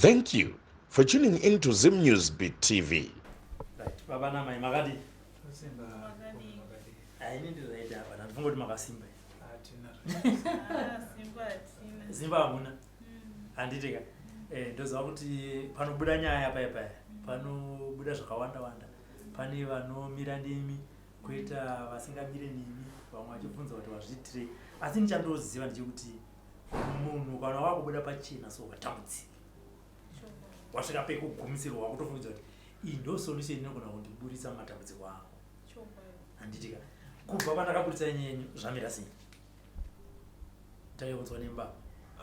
Thank you for tuning in to Zim News Beat TV. Right, baba namai makadii? Simba Makadii. makadii. Ah, ini ndiri right apa, ndandifunga kuti makasimba. Hatina. Ah, simba hatina. Simba hamuna. Handiti ka. Eh, ndoziva kuti panobuda nyaya paya paya. Panobuda zvakawanda wanda. Pane vanomira nemi, koita vasingamire nemi, vamwe vachibvunza kuti wazviitirei. Asi ndichandoziva ndechekuti munhu kana wakubuda pachena so watambudzika. Wasvika pekugumisirwa wakutofungidzwa kuti iyi ndo solution inogona kundiburitsa mumatambudziko angu. Handiti ka. Kubva pandakaburitsa nyaya yenyu zvamira sei? Tave kunzwa nemba.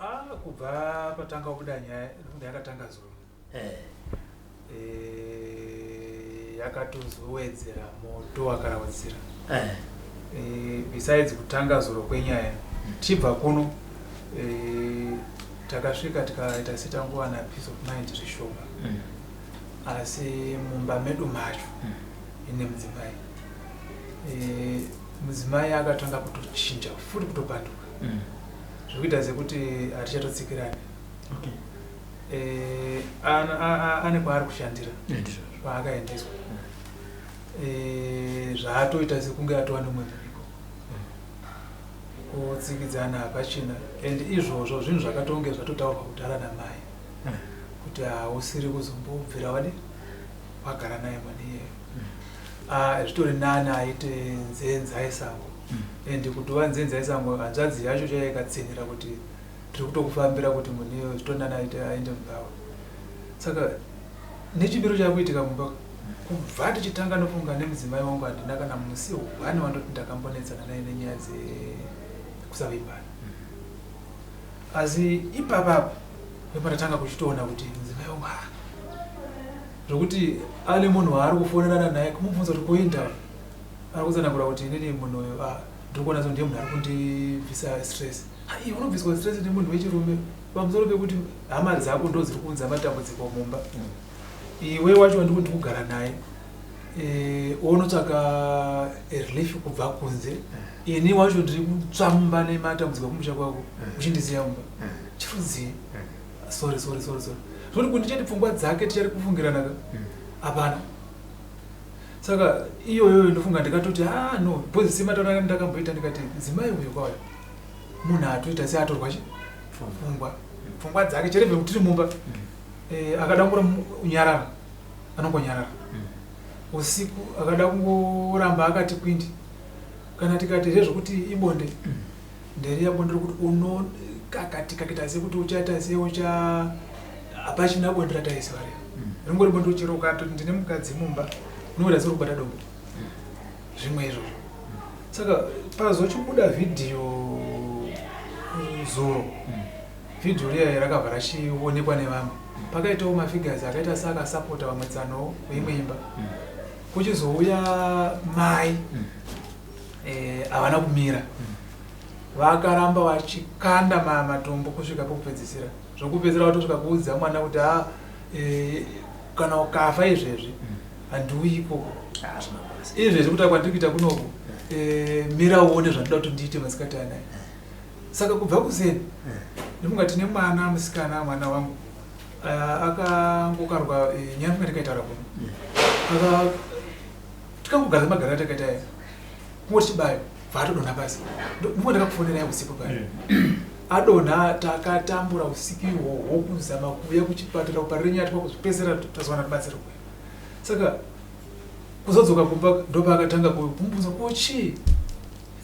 Ah, kubva patanga kubuda nyaya ndofunga yakatanga zuro. Eh. Eh, yakatozowedzera moto wakaraudzira. Eh. Eh, besides kutanga zuro kwenyaya tichibva kuno eh, takasvika tikaita setangowana peace of mind zvishoma asi mumba medu macho ine mudzimai eh, mudzimai akatanga kutochinja futi kutopanduka zvekuita sekuti hatichatotsikirani Okay. eh, ane kwaari kushandira Ndizvozvo. kwaakaendeswa Eh, zvaatoita sekunge atova nemumwe muriko kutsikidzana hapachina and izvozvo zvinhu zvakatonge zvatotaurwa kudhara namai kuti hausiri kuzombobvira wadi wagara naye mwana iyeyo Ah, zvitori nani aite nzenza yesango and kutova nzenza yesango hanzvadzi yacho chaiyo ikatsinhira kuti tiri kutokufambira kuti munhu iyeyo zvitori nani aite aende mumbawa saka nechimiro chakuitika mumba kubva tichitanga nofunga nemudzimai wangu handina kana musi one wandoti ndakambonetsana naye nenyaya dzekusavimbana asi ipapapa ndopandatanga kuchitoona kuti mudzimai wangu ah, zvokuti ane munhu waari kufonerana naye kumubvunza kuti kuinda ari kutsanangura kuti inini munhu uyu ah, ndiri kuona so ndiye munhu ari kundibvisa stress hai unobviswa stress nemunhu wechirume pamusoro pekuti hama dzako ndo dziri kuunza matambudziko mumba iwe wacho wandiri kuti kugara naye eh, unotsvaka relief kubva kunze ini wacho ndiri kutsva mumba nematambudziko ekumusha kwako uchindisiya mumba chirudzii sorry sorry sorry sorry zvoti kuti ndichati pfungwa dzake tichari kufungirana ka hapana saka iyoyoyo ndofunga ndikatoti ah no because semataura ndakamboita ndikati dzimai uyu kwayo munhu atoita seatorwa chi pfungwa pfungwa dzake chereve kuti tiri mumba eh, akada kungonyarara anongonyarara usiku akada kungoramba akati kwindi kana tikati zvezvokuti ibonde nderiya bonde rekuti unokakatika kuita sekuti uchaita se ucha hapachina bonde rataisiwa riya ringori bonde chero ukatoti ndine mukadzi mumba unoita seri kubata dombo zvimwe izvozvo saka pazochibuda vhidhiyo zuro vhidhiyo riya rakabva rachionekwa nevamwe pakaitawo mafigures akaita seakasapota vamwe tsano veimwe imba kuchizouya mai eh, havana kumira vakaramba vachikanda matombo kusvika pokupedzisira zvokupedzisira vatosvika kuudza mwana kuti a eh, kana ukafa izvezvi handiuyi ikoko Ah, zvina basa. izvezvi kuti kwandiri kuita kunoku eh, mira uone zvandinoda kuti ndiite masikati anaya saka kubva kuseni ndofunga tine mwana musikana mwana wangu ah, akangokarwa eh, nyaya funga ndikaitaura kuno aka tikangogara magariro atakaita aya kungoti chibayo bva atodonha pasi ndingo ndakakufonerai usiku paya adonha takatambura usiku ihwohwo kuzama kuuya kuchipatara kuparire nyatwa kuzopedzisira tazowana rubatsiro kuya saka kuzodzoka kumba ndopaakatanga kumubvunza ko chii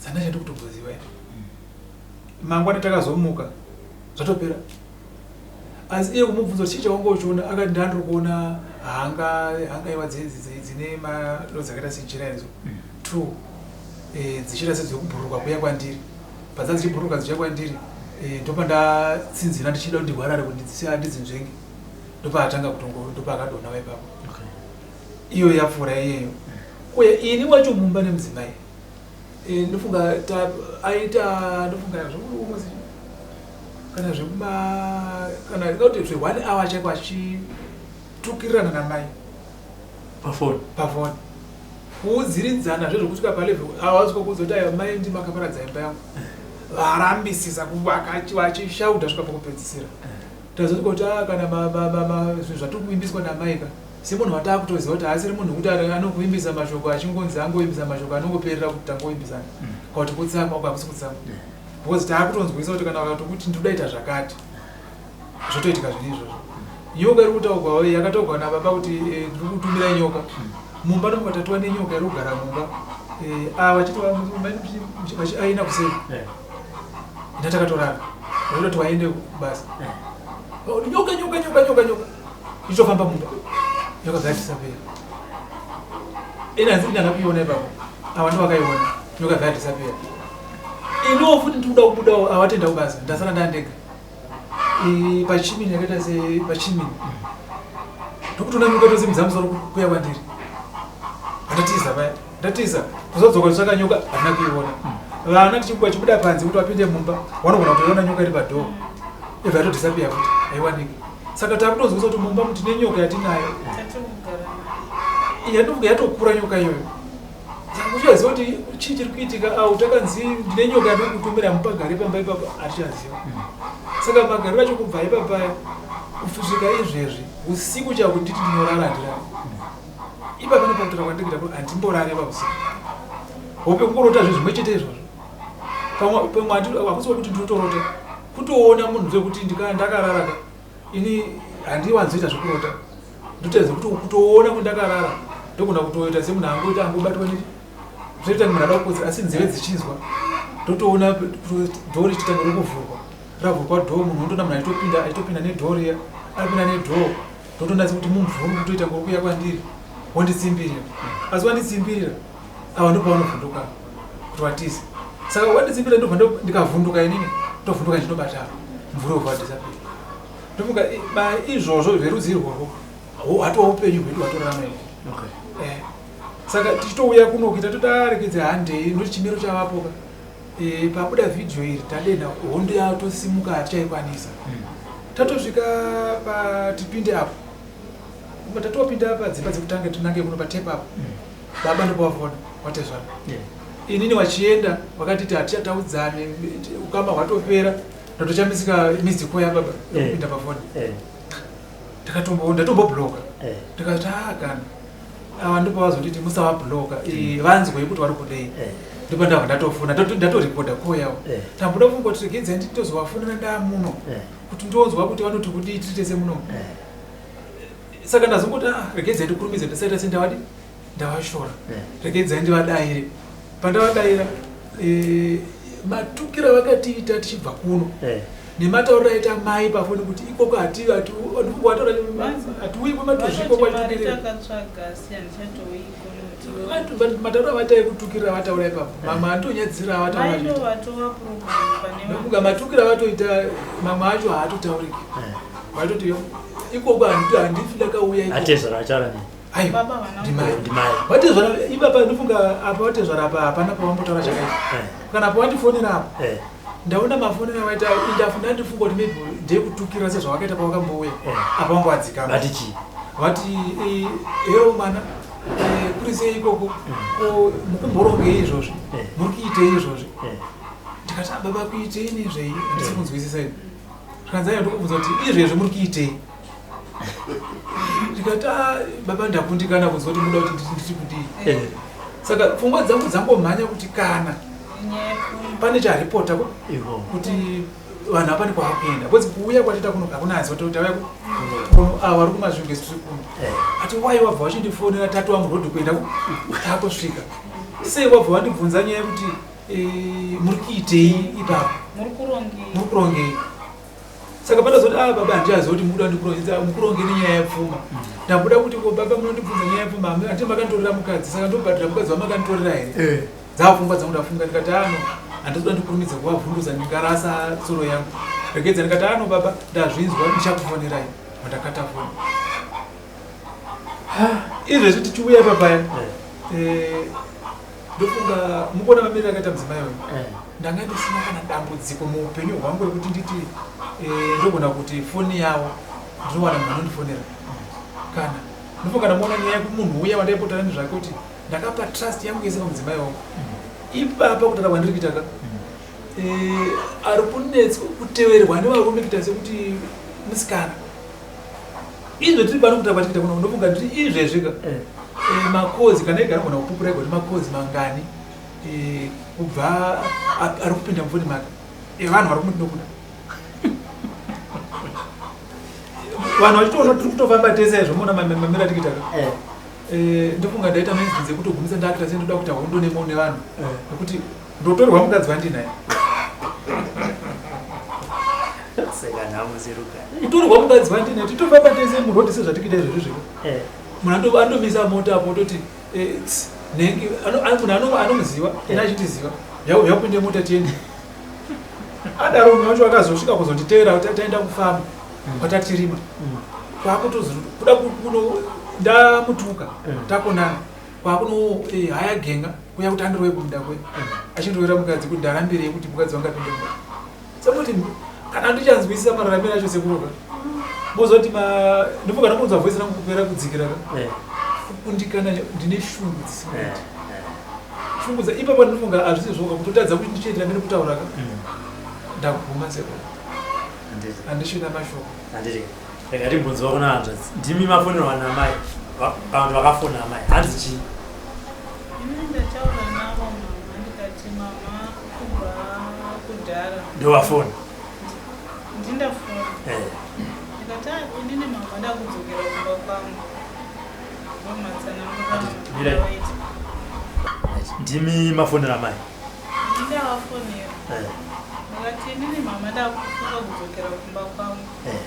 dzana chandikutomboziva ini mangwana takazomuka zvatopera asi iye kumubvunza kuti chii chaunga uchiona akati ndandiri kuona hanga hangaiwa dzine mado dzakaita sejira idzo two eh, dzichiita sedzekubhururuka kuya kwandiri padza dzichibhururuka dzichiya kwandiri eh, ndopandatsinzina ndichida kuti ndirwarare kuti ndidzinzvenge ndopaatanga kutongo ndopaakadonha ipapo Okay. iyo yapfuura iyeyo uye ini wacho mumba nemudzimai Eh, ndofunga aita ndofunga zvokuti kana zvekuma kana ndingati zve one hour chaiko achitukirirana namai Pafoni. pafoni kuudziridzana zvezvokusvika palevel awasvika kuudza kuti aiwa mai ndimi makaparadza imba yangu varambisisa vachishauta svika pokupedzisira Tazoti kuti ah, kana zvinhu zvatiri kuvimbiswa namai ka, semunhu wataakutoziva kuti haasiri munhu wekuti anokuvimbisa mashoko achingonzi angovimbisa mashoko anongoperera kuti tangovimbisana. Kana kuti kutsamwa uku hakusi kutsamwa. Because taakutonzwisa kuti kana vakatokuti ndinoda ita zvakati, zvotoitika zvinhu izvozvo. Nyoka iri kutaurwa yakataurwa nababa kuti ndiri kutumira nyoka. Mumba ndofunga tatova nenyoka iri kugara mumba. Ava vachiti vachiaina kuseri. Ndatakatorara. Vakuda kuti vaende kubasa. Nyoka nyoka nyoka nyoka nyoka. Ichitofamba mumba. Nyoka dzadisappear. Ina hanzi ndanga kuiona ipapo. Ava ndo vakaiona. Nyoka dzadisappear. Iniwo futi ndikuda kubudawo awatenda kubasa. Ndasara ndandega. Pachimini yakaita se pachimini. Ndokutoona nyoka tosimudza musoro kuya kwandiri. Ndatiza paya. Ndatiza. Kuzodzoka kutsvaka nyoka handina kuiona. Vana tichibuda chibuda panze kuti vapinde mumba vanogona kutoiona nyoka iri padhoo. Ibva yatodisappear futi haiwaniki. Saka takutonzwisa kuti mumba tine nyoka yatinayo. Yatovuka yatokura nyoka iyoyo. Saka uchaziva kuti chii chiri kuitika au takanzi ndine nyoka yandikutumira mupagare pamba ipapo hatichaziva. Saka magariro acho kubva ipapaya kusvika izvezvi usiku chako nditi ndinorara handirari. Ipapa nepakutaura kwandiri kuita handimborare pausiku. Hope kungorota zve zvimwe chete izvozvo. Pamwe pamwe hakusi kuti ndinotorota. Kutoona munhu zvekuti ndakarara ka ini handiwanzoita zvekurota. Ndotoedza kuti kutoona kuti ndakarara ndogona kutoita semunhu angoita angobatwa ne zvoita munhu ada kukotsira asi nzeve dzichinzwa ndotoona dhoo richitanga rokuvhurwa ravhurwa dhoo munhu undoona munhu achitopinda achitopinda nedhoo riya aripinda nedhoo ndotoona sekuti mumvuri kutoita ngokuya kwandiri wonditsimbirira asi wanditsimbirira ava ndopavanovhunduka kuti watiza saka wanditsimbirira ndobva ndikavhunduka inini ndovhunduka ndinobata mvuri wobva wadisappear. Ndofunga izvozvo zverudzi irworwo hwatova upenyu hwedu hwatorarama izvi. Okay. Saka tichitouya kuno kuita totarekedze handei noti chimiro chavapo ka. Pabuda vhidhiyo iri tadena hondo yatosimuka hatichaikwanisa. Tatosvika patipinde apo. Tatopinda padzimba dzekutanga tinange kuno patepa apo. Baba ndopavafona watezvara. Inini wachienda wakatiti hatichataudzane ukama hwatopera. Ndatochamisika missed call yababa kupinda pafoni. Ndakatombo ndatombobloka. Ndikati ah kana. Ava ndipo vazonditi musavabloka. Vanzwe kuti vari kudei. Ndipo ndabva ndatofona ndatorekoda call yavo. Tamboda kungoti regedzai nditozovafonera ndamuno. Kuti ndonzwa kuti vanoti kudii tiri tese muno. Saka ndazongoti ah regedzai ndikurumidze ndisaita sendavadi ndavashora. Regedzai ndivadaire. Pandavadaira matukiro avakatiita tichibva kuno nematauriro aita mai pafoni kuti ikoko hatiuyi kwematozviko kwatukirira matauriro avaita ekutukirira avataura ipapo mamwe anotonyadzisira avataura nokuga matukiro avatoita mamwe acho haatotauriki vaitoti ikoko handifi ndakauya ikoko. Aiwa, ndimai. Ndimai. Vatezvara ipapa ndofunga apa vatezvara apa hapana pavambotaura chakaipa. Kana pavandifonera apa. Ndaona mafonero avaita indafu ndandifunga kuti maybe ndeyekutukira sezvavakaita pavakambouya. Apa vanga vadzikama. Vati chii? Vati hero mwana kuri sei ikoko? Ko mukumborongei izvozvi? Muri kuitei izvozvi? Ndikati ah, baba kuitei nezvei? Handisi kunzwisisa ini. Zvikanzi aiwa ndokubvunza kuti izvezvi muri kuitei? Ndikati ah, baba ndakundikana kunzwa kuti muda kuti nditi kudii. Saka pfungwa dzangu dzangomhanya kuti kana pane charipota kuti vanhu hapane kwavakuenda because kuuya kwatiita kuno hakuna aziva kuti tauya kuno ava vari kumasvingo isu tiri kuno. Ati wai wabva wachindifonera tatova murodhi kuenda takosvika sei wabva wandibvunza nyaya yekuti muri kuitei ipapo muri kurongei. Saka pandazoti ah baba handichaziva kuti mukuda ndikurongedza mukuronge nenyaya yepfuma. Ndabuda kuti ko baba munondibvunza nyaya yepfuma handiti makanditorera mukadzi saka ndobhadhara mukadzi wamakanditorera here? Dzava pfungwa dzangu ndafunga ndikati ano handitoda ndikurumidza kuvavhunduza ndingarasa tsoro yangu. Regedza ndikati ano baba ndazvinzwa ndichakufonerai ndakata foni. Izvezvi tichiuya ipapaya ndofunga mukuona mamiriro akaita mudzimai uyu. Ndanga ndisina kana dambudziko muupenyu hwangu rekuti nditi ndogona kuti foni yavo ndinowana munhu anondifonera. Kana ndofunga ndamuona nyaya yekuti munhu uya wandaipotana nezvake kuti ndakapa trust yangu yese pamudzimai wangu. Ipapa kutaura kwandiri kuita ka ari kunetswa kuteverwa nevarume kuita sekuti Musikana. Izvo tiri pano kutamba tichiita kuno ndofunga ndiri izvezvi ka. Eh. Eh, makozi kana ega anogona kupupura ega kuti makozi mangani eh, kubva ari kupinda mufoni make evanhu vari kumuti nokuda vanhu vachitoona tiri kutofamba tese izvo moona mamira tikita ka Eh. Eh, ndofunga ndaita mainzinzi ekutogumisa ndakuita sei ndoda kuita hondo nemo nevanhu Eh. nekuti ndotorwa mukadzi wandinaye Seka nhamo serugare. kutorwa mukadzi wandinaye titofamba tese muroad sezvatikuita izvozvo zviko Eh. munhu andomisa mota apo ototi eh, tsi, nhengi munhu anomuziva ine achitiziva yakupinde mota tiende adaro umwe wacho akazosvika kuzonditeera taenda kufamba kwatatirima kwakutokuda kuno ndamutuka takonana kwakuno eh, haya genga kuya kuti andirove kumuda kwe achindirovera mukadzi kuti ndarambirei kuti mukadzi wangu apinde mumba sekuti kana ndichanzwisisa mararamiro acho sekuroka mozoti ndofunga ndomunzwa voice rangu kupera kudzikira ka Eh. kukundikana ndine shungu dzisingaiti Eh. shungu dza ipapo ndinofunga hazvisi zvoga kutotadza kuti ndichiendera mberi kutaura ka ndaguma sekuru Handiti. handichina mashoko Handiti. Rega timbonzwa kuna hanzvadzi. Ndimi mafonerwa namai. Vanhu vakafona amai. Hanzi chii? Ini ndataura navo mama ndikati mama kubva kudhara Ndovafona. ndindafona Eh. ndikati "Ah, inini mama ndakudzokera kumba kwangu Handiti, mirai. ndomatsanangurawaita Ndimi mafonera amai. ndavafonera Eh. ndikati inini mama ndakufunga kudzokera kumba kwangu Eh.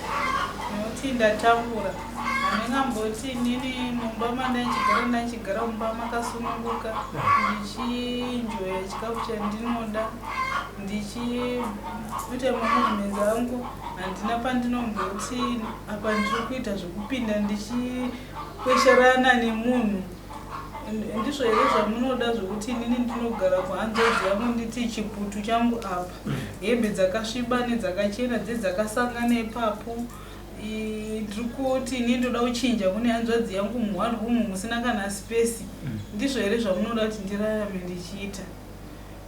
nekuti ndatambura handingamboti inini mumba mandanchigara ndanchigara mumba makasununguka ndichinjoya chikafu chandinoda ndichiita mamovements angu handina pandinomboti apa ndiri kuita zvekupinda ndichikwesherana nemunhu ndizvo here zvamunoda zvokuti inini ndinogara kuhanzvadzi yangu nditi chiputu changu apa hembe dzakasviba nedzakachena dzedzakasangana ipapo ndiri kuti ini ndoda kuchinja kune hanzvadzi yangu muone room musina kana space ndizvo here zvamunoda kuti ndirarame ndichiita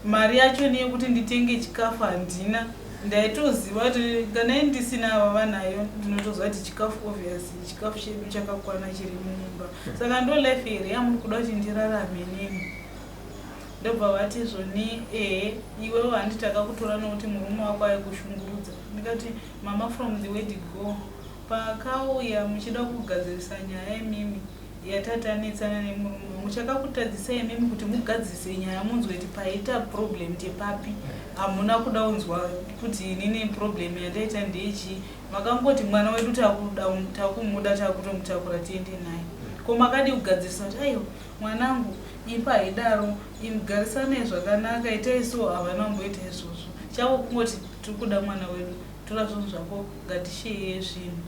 mari yacho neyekuti nditenge chikafu handina ndaitoziva kuti kana ndisina ava vanayo ndinotoziva kuti chikafu obviously chikafu chedu chakakwana chiri mumba saka ndo life here yamuri kuda kuti ndirarame nini ndobva vati zvoni ehe iwewo handi takakutora nokuti murume wako aikushungurudza ndikati mama from the word go pakauya muchida kugadzirisa nyaya imimi yatatanetsana nemurume wangu chakakutadzisai imimi kuti mugadzirise nyaya munzwe kuti paita problem tepapi hamuna kuda kunzwa kuti inini problem yandaita ndeichii makangoti mwana wedu takumuda takutomutakura tiende naye ko makadi kugadzirisa kuti aiwa mwanangu imba haidaro garisanai zvakanaka itai so havana kumboita izvozvo chavo kungoti tiri kuda mwana wedu tora zvinhu zvako ngatisheye zvinhu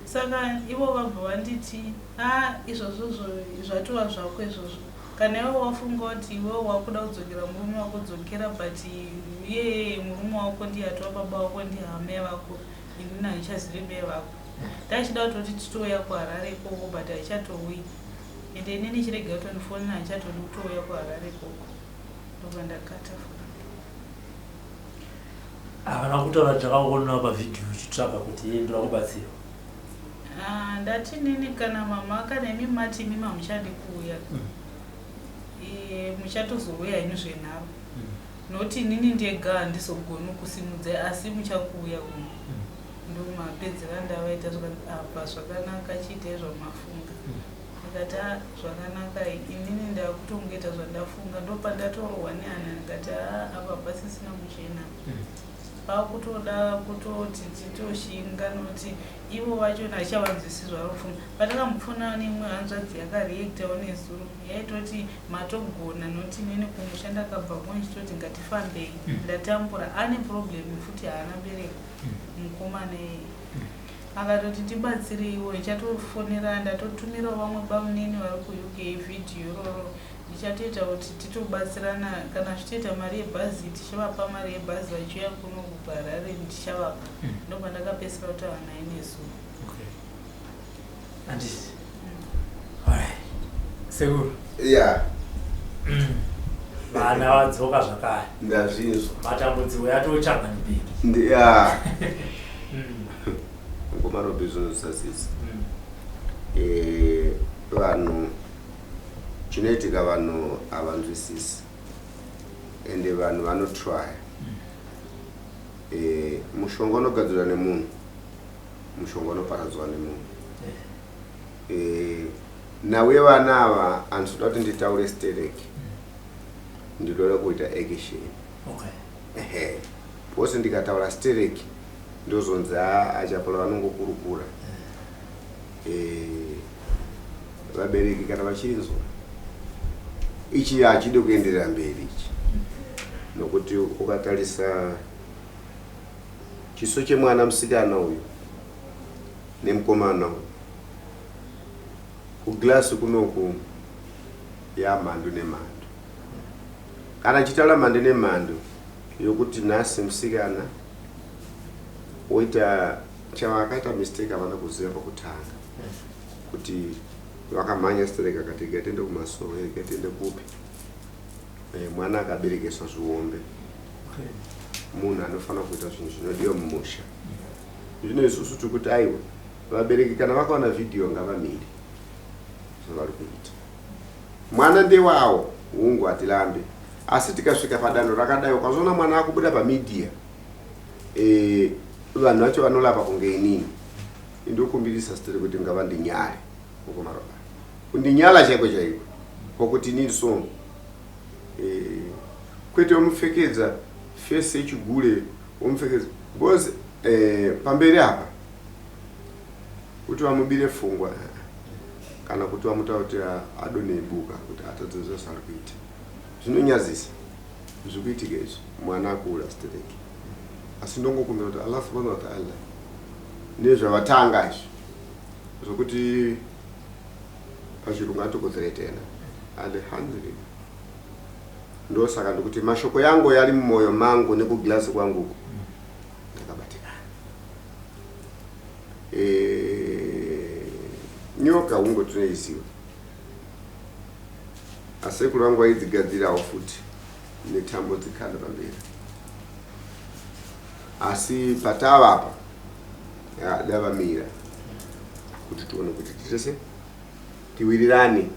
saka ivo vabva vanditi a izvozvozvo zvatova zvako izvozvo kana iwe wafunga kuti iwewe wakuda kudzokera murume wako dzokera but iyeye murume wako ndiye atova baba wako ndiye hama vako inini handichazivi mai vako ndachida kutoti titouya kuharare ikoko but haichatouyi ende inini chirega kutondifonera handichatodi kutouya kuharare ikoko ndobva ndakata foni Havana kutaura kuti takakuona pavhidhiyo uchitsvaga kuti iye ndoda kubatsirwa. Ah, ndati nini kana mama kana imi mati imi mamuchadi kuuya Eh, muchatozouya henyu zvenharo nokuti inini ndega handizogoni kusimudzai asi muchakuuya kuno ndomapedzera ndavaita apa zvakanaka chiitai zvamafunga ndikati "Ah, zvakanaka inini ndakutongoita zvandafunga ndopandatorohwa nehana ndikati "Ah, apa pasisina kuchena pakutoda kutoti titoshinga nokuti ivo vachona hachavanzwisi zvarofunga patakamufona neimwe hanzvadzi yakareactawo nezuro yaitoti matogona nokuti inini kumusha ndakabva kuno ndichitoti ngatifambei ndatambura ane problem futi haana bereko mukomana iyeye akatoti tibatsireiwo ndichatofonera ndatotumirawo vamwe bamunini vari kuUK vhidhiyo iroro ndichatoita kuti titobatsirana kana zvichitoita mari yebhazi tichavapa mari yebhazi vachiuya kuno kuharare ndichavapa ndobva ndakapedzisira kutaura naye nezuro Okay. Handiti. Alright. Sekuru. ya Vana vadzoka zvakare. ndazvinzwa Matambudziko yatochangani bhiki. Ya Mukoma Robi zvinozosasisa. Eh, vanhu chinoitika vanhu havanzwisisi ende vanhu vanotrya. Eh, mushonga unogadzirwa nemunhu, mushonga unoparadzwa nemunhu. Eh, nhau yevana ava handisi kuda kuti nditaure stereki, ndinoda kuita action. Ehe, pose ndikataura stereki ndozonzi "Ah, aChapola vanongokurukura." Eh, vabereki kana vachinzwa ichi hachidi kuenderera mberi ichi, nokuti ukatarisa chiso chemwana musikana uyu nemukomana uyu kugilasi kunoku yamhandu nemhandu. Kana chitaura mhandu nemhandu yokuti nhasi musikana woita chavakaita mistake, havana kuziva pakutanga kuti vakamhanya stereka akati rega tiende kumasowe, rega tiende kupi. Mwana akaberekeswa zviombe, munhu anofanira kuita zvinhu zvinodiwa mumusha. Zvino isusu tiri kuti aiwa, vabereki kana vakaona vhidhiyo ngavamire zvavari kuita. Mwana ndewawo, hungu, hatirambe, asi tikasvika padanho rakadai ukazoona mwana akubuda pamedia, vanhu vacho vanolapa kunge inini indokumbirisa sitere kuti ngavandinyare. Mukomaroba kundinyala chaiko chaiko kwakuti inini so kwete wamupfekedza face yechigure, wamupfekedza because pamberi apa kuti vamubire pfungwa kana kuti vamutaura kuti adonhe buka kuti atadze zvaari kuita. Zvinonyadzisa zviri kuitika izvi, mwana akura stereki. Asi ndongokumbira kuti Allah subhanahu wa ta'ala nezvavatanga izvi zvokuti pachirungu atokodzere alhamdulillah. Ndosaka ndikuti mashoko yangu yari mumwoyo mangu nekugilasi kwanguku ndakabatikana. Nyoka hungo tinoiziva, asekuru vangu vaidzigadzirawo futi netambo dzikanda pamberi, asi patava apa davamira kuti tione kuti titese tiwirirane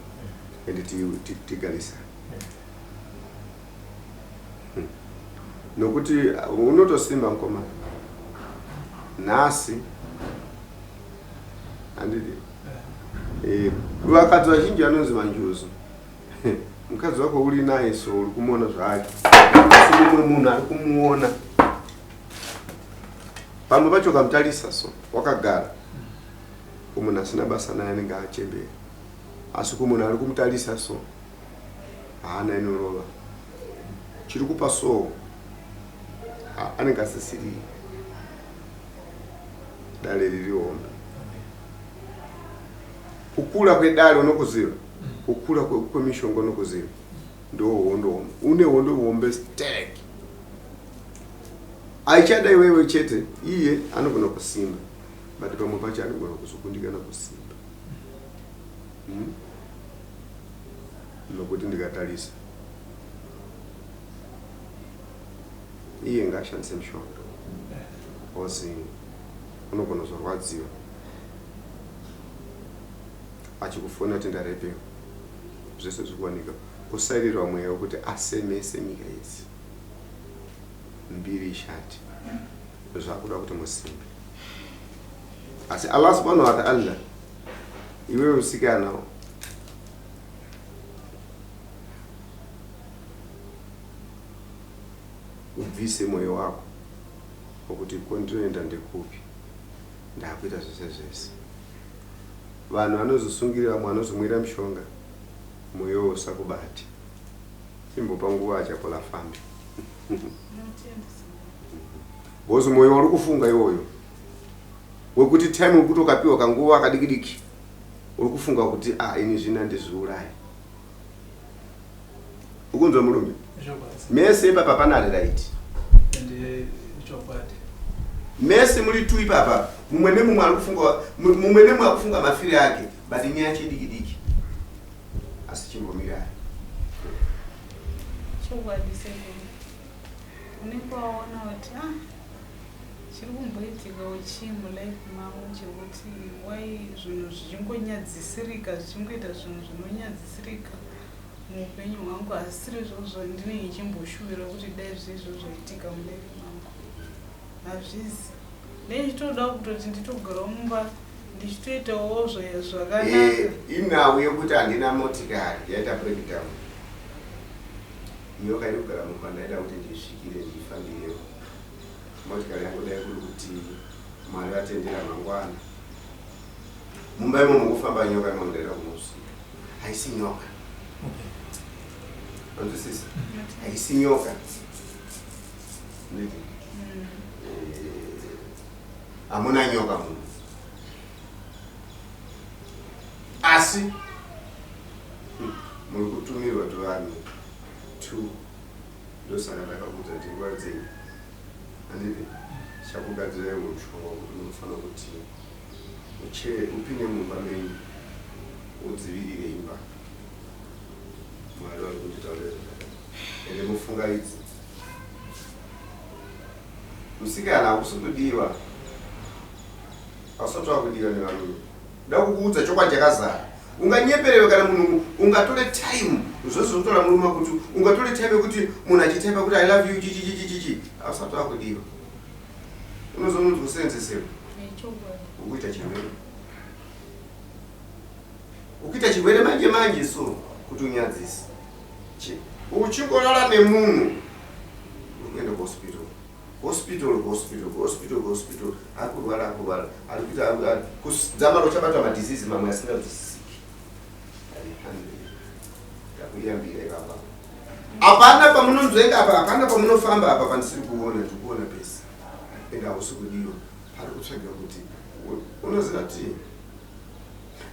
ende tigarisane. Nokuti unotosimba mukomana nhasi, handiti? Vakadzi vazhinji vanonzi manjuzu. Mukadzi wako uri naye so uri kumuona zvake, asi mumwe munhu ari kumuona pamwe pacho ukamutarisa so wakagara kumunhu asina basa naye anenge achembera, asi kumunhu ari kumutarisa so haana inorova chiri kupa so anenge asisiri dare riri hombe. Kukura kwedare unokuziva, kukura kwemishonga unokuziva, ndo hondo hombe. Une hondo hombe sterek aichada iwewe chete. Iye anogona kusimba, but pamwe pacho anogona kuzokundikana kusimba. Nokuti ndikatarisa iye ngaashandise mushonga ozi unogona kuzorwadziwa achikufona kuti ndarepewa, zvese zvikuwanika kusairirwa mweya wekuti asemese nyika yese mbiri ishati. Zvakuda kuti musimbe, asi Allah subhanahu wa ta'ala, iwewe musikana ubvise mwoyo wako wokuti kwandinoenda ndekupi, ndakuita zvese zvese. Vanhu vanozosungirira, vamwe vanozomwira mishonga, mwoyo usakubate. Chimbopa nguva aChapola fambi because mwoyo uri kufunga iwoyo wekuti time wekuti ukapiwa kanguva kadiki diki uri kufunga kuti ah, ini zvino handizviurayi. Ukunzwa murume? Mese ipapa pana ari right. Ende chokwadi. Mese muri tu ipapa, mumwe nemumwe ari kufunga, mumwe nemumwe ari kufunga mafiri ake, but nyaya chediki diki, asi chimbomirai. Chokwadi sekuru, unenge waona kuti ah, Chiri kumboitikawo chii mulife mangu chekuti why zvinhu zvichingonyadzisirika zvichingoita zvinhu zvinonyadzisirika muupenyu hwangu asiri izvozvo ndinenge ndichimboshuvira kuti dai zvirizvo zvaitika mulife mangu hazvizi Ndichitoda kutoti nditogarawo mumba ndichitoitawo zvakanaka. Eh, inhau yekuti handina motikari yaita breakdown. Nyoka iri kugara mumba ndaida kuti ndisvikire ndifambirewo. Motikari yangu dai kuri kuti Mwari vatendera mangwana. Mumba imomo kufamba nyoka imomo ndaida kunosvika. Haisi nyoka. Okay. Anzwisisa? Haisi nyoka. Nditi. Hamuna nyoka muno. Asi muri kutumirwa tuvanhu tu ndosaka ndakakuudza kuti nguva dzenyu handiti chakugadzirai mushonga wekuti munofanira kuti upinde mumba menyu udzivirire imba mwari vari kunditaurira zvakadai ende mufungaidzi Musikana hausi kudiwa. Hausati wakudiwa nevarume. Nda kukuudza chokwadi chakazara. Unganyeperewe kana munhu ungatore time zvose zvokutora murume kuti ungatore time yekuti munhu achitaipa kuti I love you chichi chichi chichi hausati wakudiwa. Unozononzi kusenzesewa. Ukuita chirwere. Ukuita chirwere manje manje so kuti unyadzise. Uchingorara nemunhu uri kuenda kuhospital hospital hospital hospital hospital ari kurwara ari kurwara ari kuita kudzamara uchabatwa madisease mamwe asinganzwisisiki ndakuyambira ipapa hapana pamunonzvenga apa hapana pamunofamba apa pandisiri kuona ndiri kuona pese ende hausi kudiwa pari kutsvaga kuti unoziva kuti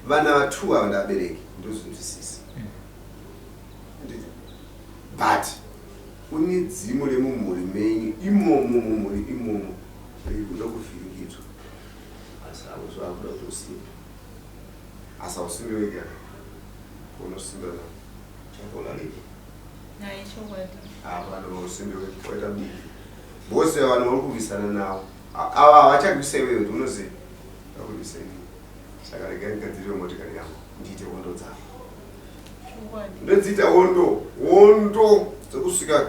vana vatu ava ndabereki ndozvinzwisisa But une dzimu remumhuri menyu imomo mumhuri imomo riri kuda kuvhiringidzwa asi avo zvakuda kuti usimbe asi hausimbe wega unosimba na chakola ripi hapana usimbe wega waita biki vose vanhu vari kurwisana navo ava havacharwisa iwewe kuti unoziva vakurwisa inini saka regai ndigadzirire motikari yangu ndiite hondo dzangu ndodziita hondo hondo dzekusvika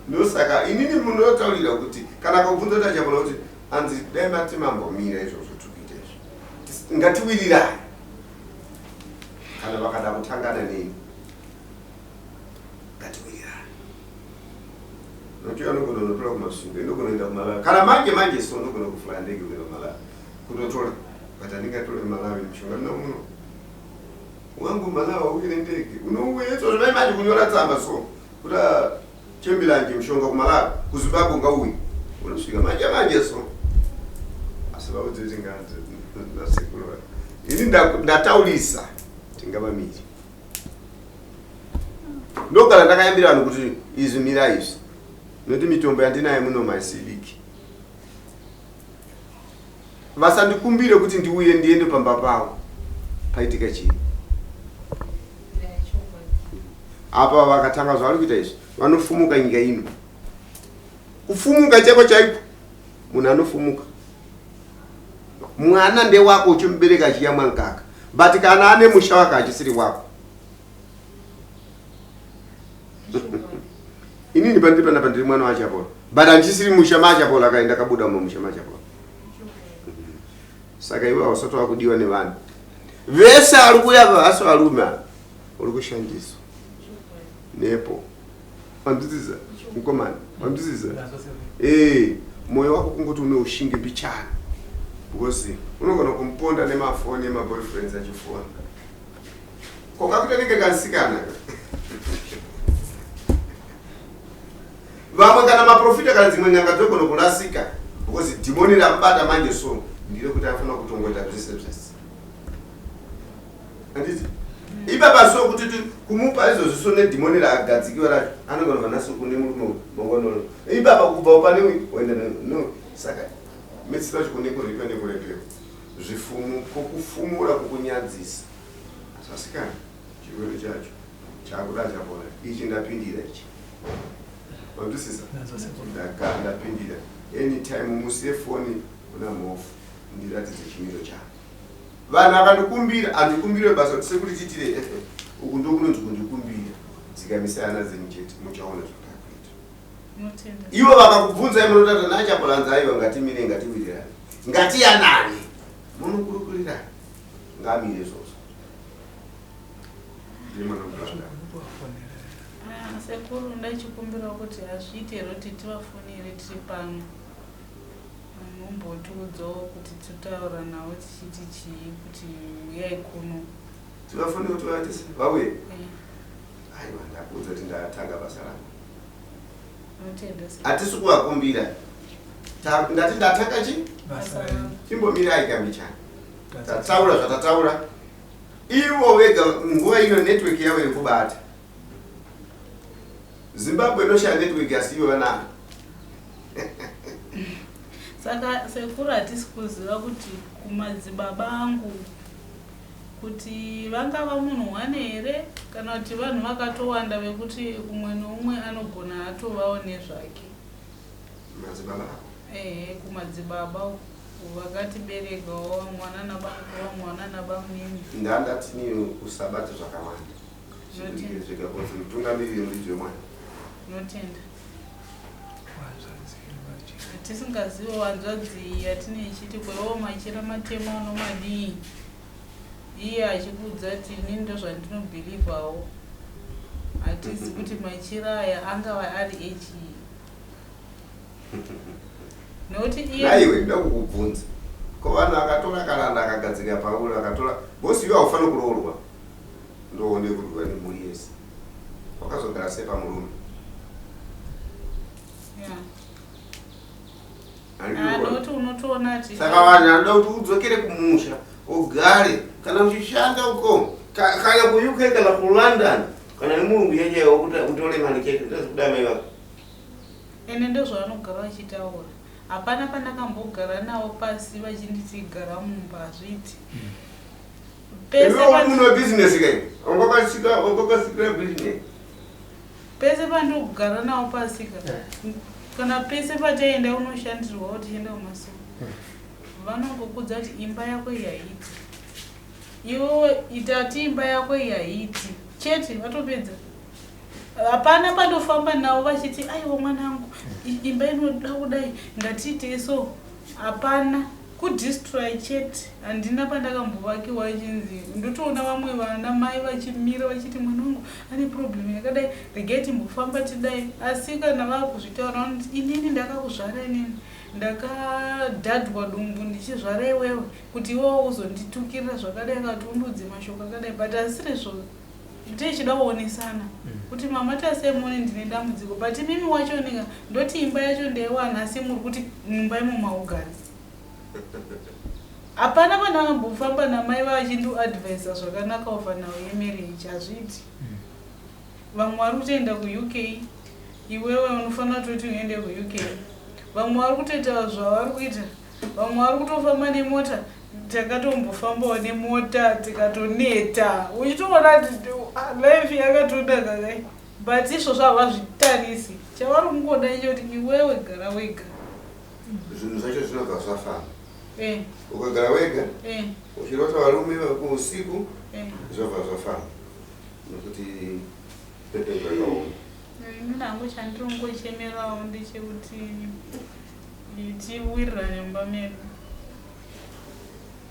ndosaka inini munotaurira kuti kana akakubvunza kuti achapona kuti anzi dai mati mambomira izvozvo tiri kuita izvi ngatiwirirane kana vakada kutangana neni ngatiwirirane nokuti anogona kunotora kumasvingo inogona kuenda kumalawi kana manje manje so unogona kuflya ndege kuenda kumalawi kunotora but handingatore malawi mishonga ndina muno Wangu mwana wauye nendege unouya izvozvo mai manje kunyora tsamba so kuti ah, chembilanje mushonga kumalawi kuzimbabwe ungauye unosvika manje manje so asi vaudze kuti nasekuru ini ndataurisa tingavamiri ndogara ndakayambira vanhu kuti izvi mira izvi nokuti mitombo yandinayo muno maisiviki Vasandikumbire kuti ndiuye ndiende pamba pavo. Paitika chii? Apa vakatanga zvavari kuita izvi, vanofumuka nyika ino. Kufumuka chaiko chaiko, munhu anofumuka. Mwana ndewako uchimubereka achiyamwa mukaka, but kana ane musha wake achisiri wako. Inini pandiri panapa ndiri mwana waChapola, but handisiri musha maChapola, akaenda akabuda mumusha maChapola. Saka iwe hausati wakudiwa nevanhu vese ari kuuya vasi varume ava uri kushandiswa nepo wanzwisisa mukomana wanzwisisa ee mwoyo wako kungoti une ushingi mbichana because unogona kumuponda nemafoni emaboyfriends achifona ko kakutanenge kansikana vamwe kana maprofita kana dzimwe n'anga dzogona kurasika because dhimoni ramubata manje so ndire kuti afanira kutongoita zvese zvese handiti ipapa so kuti kumupa izvozvi so nedhimoni ragadzikiwa racho anogona bva nhasi kune murume mangwanano ipapa kubva pane uyu oenda no saka metsiro acho kune kuripa nekurepewa zvifumu kokufumura kukunyadzisa asi asikana chirwere chacho chakuda chapona ichi ndapindira ichi. Manzwisisa? Ndapindira. Anytime musiye foni kuna Mhofu ndiratidze chimiro changu. Vanhu akandikumbira, handikumbire basa kuti sekuti tiitire eh, eh. Uku ndokunonzi kundikumbira. Dzikamisai hana dzenyu chete muchaona zvatakuita. Ivo vakakubvunzai munotata nachapolanzi aiwa ngatimire ngatiwirirane. Ngatiyanane. Munokurukurirana. Ngamire izvozvo. Ah, sekuru ndachikumbirawo kuti hazviite here kuti tivafonere tiri pano mumbotiudzawo kuti totaura navo tichiti chii kuti uyai kuno tivafonere kuti vaitese vauye eh. Aiwa ndakuudza kuti ndatanga basa rangu hatisi kuvakumbira ndati ndatanga chi chimbomirai kambichana tataura zvatataura Ivo vega nguva ino network yavo iri kubata. Zimbabwe inoshaya network asi ivo vanayo. Saka sekuru hatisi kuziva kuti kumadzibaba angu kuti vangava munhu one here kana kuti vanhu vakatowanda vekuti umwe neumwe anogona atovawo nezvake. Madzibaba ako? Ehe, kumadzibaba uko vakatiberekawo vamwe vanana bamukuru vamwe vanana bamunini. Ndandati nini usabate zvakawanda. Notenda. Zvega kozi mutungamiriri muridzi wemwana. Notenda. Tisingazivo hanzvadzi yatine ichiti kwewo machira matema unomadii iye achikuudza kuti inini ndozvandinobhilivhawo hatizi kuti machira aya angava ari echii Nokuti iye Naiwe ndoda kukubvunza. Ko vanhu akatora karanda akagadzirira pauri akatora boss iwe haufaniri kuroorwa. Ndoone kurwa nemhuri yese. Wakazogara sei pamurume? yeah. Handidi Ah, kuona. nokuti unotoona kuti Saka vanhu vanoda kuti udzokere kumusha ugare kana uchishanda uko kana kuUK kana kuLondon kana nemurungu chaiwo kuti utore mari chete ndozikuda mai vako. Ende ndozvavanogara vachitaura. Hapana pandakambogara navo pasi vachinditi gara mumba hazviiti. Pese Iwe uri munhu webusiness kai? Wangakasika wangakasikira business. Pese pandogara navo pasi ka. Kana pese pataienda unoshandirwa tichienda kumasuku. Vanongokudza kuti imba yako iyi haiiti. Iwewe itati imba yako iyi haiiti. Chete vatopedza. Hapana pandofamba navo vachiti aiwa mwanangu imba inoda kudai ngatiitei so hapana kudestroy chete handina pandakambovakiwa ichinzi ndotoona vamwe vana mai vachimira vachiti mwana wangu ane problem yakadai regai timbofamba tidai asi kana vakuzvitaura vanoti inini ndakakuzvara inini ndakadhadhwa dumbu ndichizvara iwewe kuti iwewe uzonditukirira zvakadai kana kuti undiudze mashoko akadai but asirizvo Tichida kuonesana kuti mama tasei muone ndine dambudziko but imimi wacho nika ndoti imba yacho ndeiwana asi muri kuti mumba imo maugari. Hapana pandakambofamba namai vachindiadvisa zvakanaka over nhau yemarriage hazviiti. Vamwe vari kutoenda kuUK iwewe unofanira kutoti uende kuUK. Vamwe vari kutoita zvavari kuita Vamwe vari kutofamba nemota takatombofambawo nemota tikatoneta uchitoona kuti ah, life yakatonaka kai but izvozvo havazvitarisi chavari kungoda icho kuti iwewe gara wega zvinhu zvacho zvinobva zvafamba eh. ukagara wega eh. uchirota varume vakuusiku eh. zvobva zvafamba nekuti zvakaoma ini hangu chandiri kungochemerawo ndechekuti Tiwirirane mumba medu.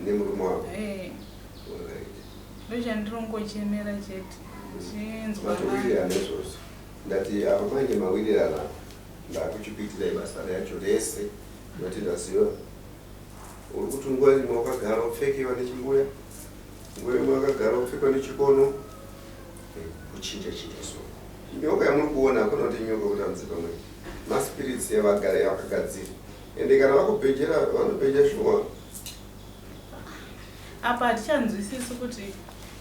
Nemurume wako? Eh. Alright. Ndochandirongochemera chete. Chinzwa. Matowirirana izvozvo. Ndati apa manje mawirirana ndakuchikuitirai basa racho rese ndoti ndaziva uri kuti nguva imwe wakagara upfekewa nechimbuya nguva imwe wakagara upfekwa nechikono kuchinja chinja so nyoka yamuri kuona hakuna kuti nyoka kuti hanzi pamwe maspirits yavagara yavakagadzira ende kana vakubhejera vanobheja shuwa apa hatichanzwisisi kuti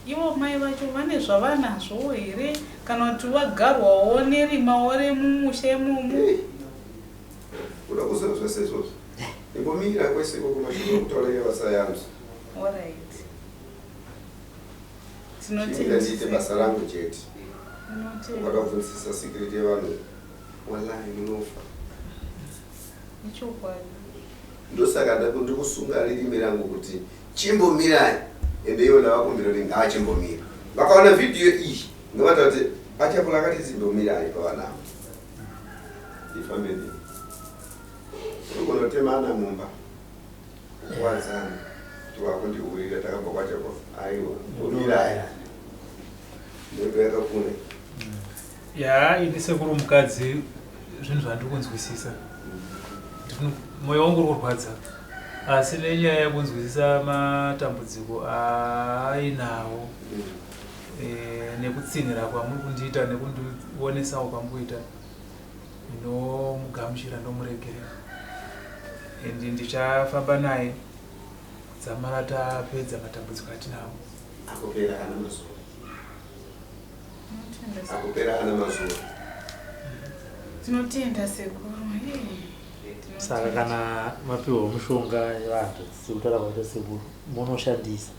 ivo mai vacho vane zvavanazvowo here kana kuti vagarwawo nerimawo remumusha imomo kuda kuziva zvese izvozvo imbomira kwese ikoko mashoko kutaura yevasayanzi orit Chimira ndiite basa rangu chete. Ukada kubvunzisisa secret yevanhu. Wallahi munofa. Ichokwadi. Ndosaka ndikusunga ririmi rangu kuti chimbomirai ende ivo ndavakumbira kuti ngavachimbomira. Vakaona vhidhiyo iyi ngavataura kuti Achapula akati chimbomirai pavana ava. Ifambe ndini. Unogona kutemana mumba. Kuwadzana. Kuti wakundihurira takabva kwaChapula. Aiwa, mbomirai. Ndoto yakakura. Ya, ini sekuru mukadzi zvinhu zvandiri kunzwisisa. Moyo wangu uri kurwadza. Asi nenyaya yekunzwisisa matambudziko aainawo e, nekutsinhira kwamuri kundiita nekundionesawo kwamuri kuita ndinomugamuchira ndomuregerera and ndichafamba naye kudzamara tapedza matambudziko atinawo. Akupera ana mazuva. Akupera ana mazuva. Tinotenda sekuru. Saka kana mapiwa mushonga yevanhu sekutaura kwaita sekuru munoshandisa.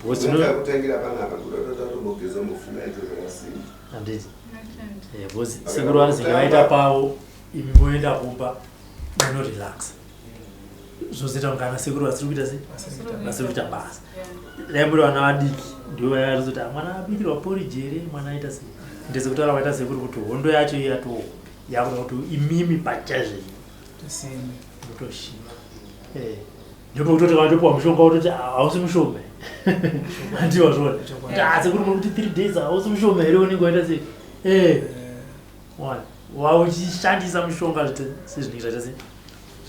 Because tino kutangira panapa kuda totombogeza mufunga icho zvakasimba. Handiti. Eh, because sekuru vanozenge vaita pavo imi moenda kumba munorelaxa. Zvozoita kunge ana sekuru vasiri kuita sei? Vasiri kuita basa. Dai muri vana vadiki ndivo vaya vazoti ah, mwana abikirwa porridge here mwana aita sei? Ndezekutaura kwaita sekuru kuti hondo yacho yatoo yakuda kuti imimi pachazvenyu Tisimbe. mutoshinga. Eh. Ndopekutoti kana topiwa mushonga wototi ah, hausi mushoma. Handiwa zvona. Chokwadi. Ah, sekuru muri kuti 3 days hausi mushoma here unenge waita sei? Eh. Eh, One. Wauchishandisa mushonga sezvinenge zvaita sei?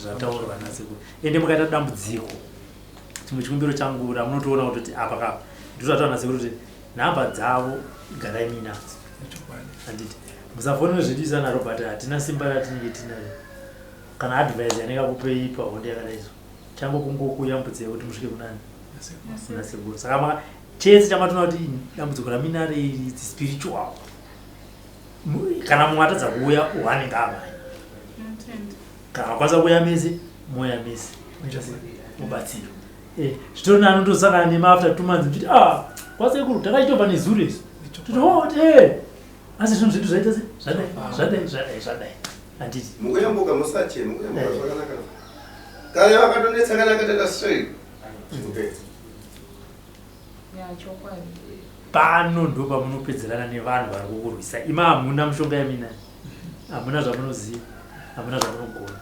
Zvataurwa nasekuru. Ende mukaita dambudziko. Chimwe chikumbiro changu ramunotoona kutoti apa kapa. Ndozvataura nasekuru kuti nhamba dzavo garai muinadzo. Chokwadi. Handiti. Musafonere zvedu isu ana Robert hatina simba ratinenge tinayo. Kana advice yanenge akupei pahondo yakadai so. Changu kungokuyambudzei kuti musvike kunani? Kuna sekuru. Saka maka chese chamatoona kuti dambudziko raminaro iri it's spiritual. Kana mumwe atadza kuuya one ngaamhanye. Kana akwanisa kuuya mese mouya mese. Moita sei? Mubatsiro. Eh, zvitori nani kutosangana nemi after 2 months muchiti ah kwasekuru takachitobva nezuro isu. Toti oh eh asi zvinhu zvedu zvaita sei? Zvadai, zvadai, zvadai, zvadai. Handiti. Mukuyambuka musatye, mukuyambuka zvakanaka. Kare vakatonetsa kana akatenda sei. Okay. Ya chokwadi. Pano ndo pamunopedzerana nevanhu vari kukurwisa. Ima hamuna mushonga yamina. Hamuna zvamunoziva. Hamuna zvamunogona.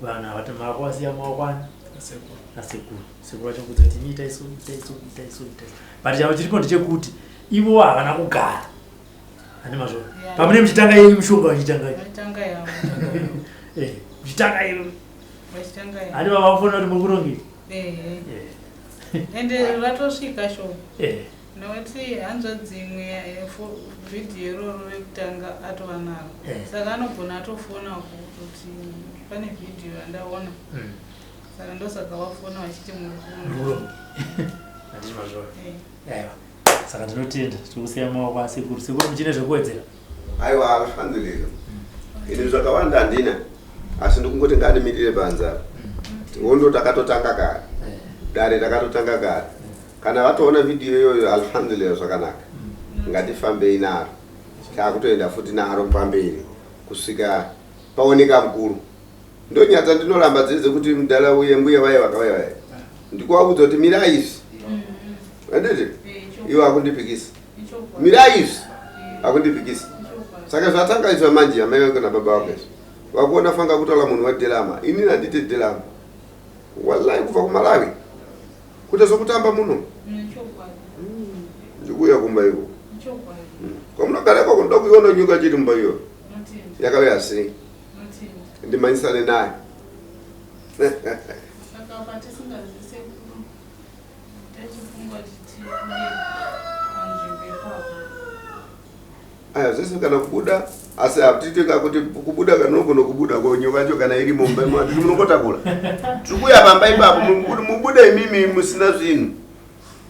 Vanhu ava makuvasiya maoko ani? Sekuru. Nasekuru. Sekuru vachakudza kuti imi itai so, itai so, itai so, itai so. But chavo chiripo ndechekuti ivo havana kugara. Handi mazvona. Yeah. Pamune muchitanga yenyu mushonga vachitanga. Vachitanga yavo. Eh, muchitanga yenyu. Vachitanga yavo. Handi baba vafona kuti muri kurongei. Eh. Eh. Ende ratosvika shoko. Eh. Nokuti hanzvadzi imwe vhidhiyo iroro rekutanga atova naro. Eh. Saka anogona atofona kuti pane vhidhiyo yandaona. Saka ndosaka vafona vachiti muri Muri kurongei. Handiti mazvona. Eh. Aiwa. Saka ndinotenda tikusiya maoko asekuru. Sekuru muchine zvekuwedzera? Aiwa alhamdulillah. Ini zvakawanda handina. Asi ndikungoti ngandimirire panze apa. Hondo takatotanga kare. Dare takatotanga kare. Kana vatoona vhidhiyo iyoyo alhamdulillah zvakanaka. Ngatifambei naro. Takutoenda futi naro pamberi kusvika paoneka mukuru. Ndonyatsa ndinoramba dziri dzekuti mudhara uye mbuya vaye vakauya vaye. Ndikuvaudza kuti mirai izvi. Handiti? Ivo akundipikisa. Mirai izvi. Akundipikisa. Saka zvatanga izvi manje amai vako nababa vako izvi. Vakuona fanga kutaura munhu wedhelama. Inini handite dhelama. Wallahi kubva kuMalawi. Kuita zvokutamba muno. Ndikuuya kumba iko. Kwamunogara ikoko ndoda kuiona nyuka chiri mumba iyo. Yakauya sei? Ndimhanyisane nayo. Saka patisingazivi sekuru tachifunga kuti tibude panzvimbo ipapo. Aya zvese kana kubuda asi hatite kakuti kubuda kana unogona kubuda ko nyoka yacho kana iri mumba imo hatiti munongotakura. Tiri kuuya pamba ipapo mubude imimi musina zvinhu.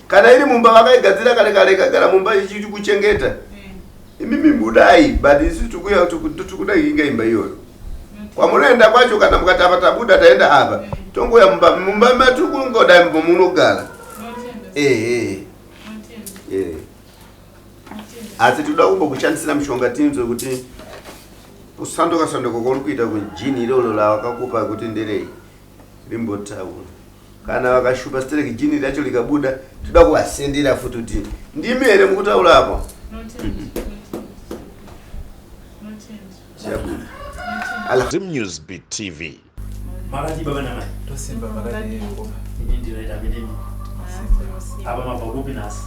Kana iri mumba vakaigadzira kare kare ikagara mumba ichikuchengeta. Imimi budai but isu tikuya tikuda inga imba iyoyo. Kwamunoenda kwacho kana mukati apa tabuda taenda apa tongoya mumba mumba matiri kungoda munogara. Ehe. Eh. Asi tinoda kumbokushandisira mushonga tinzwe kuti Kusanduka sanduka kwauri kuita kujini iroro ravakakupa kuti nderei rimbotaura. Kana vakashupa stereki jini racho rikabuda toda kuvasendera futi kuti ndimi here mukutaura apo. Chabuda. Zimnews Beat TV. Makadii baba namai? Tosimba makadii mukoma? Ini ndinoita menemi. Apa mabva kupi nhasi?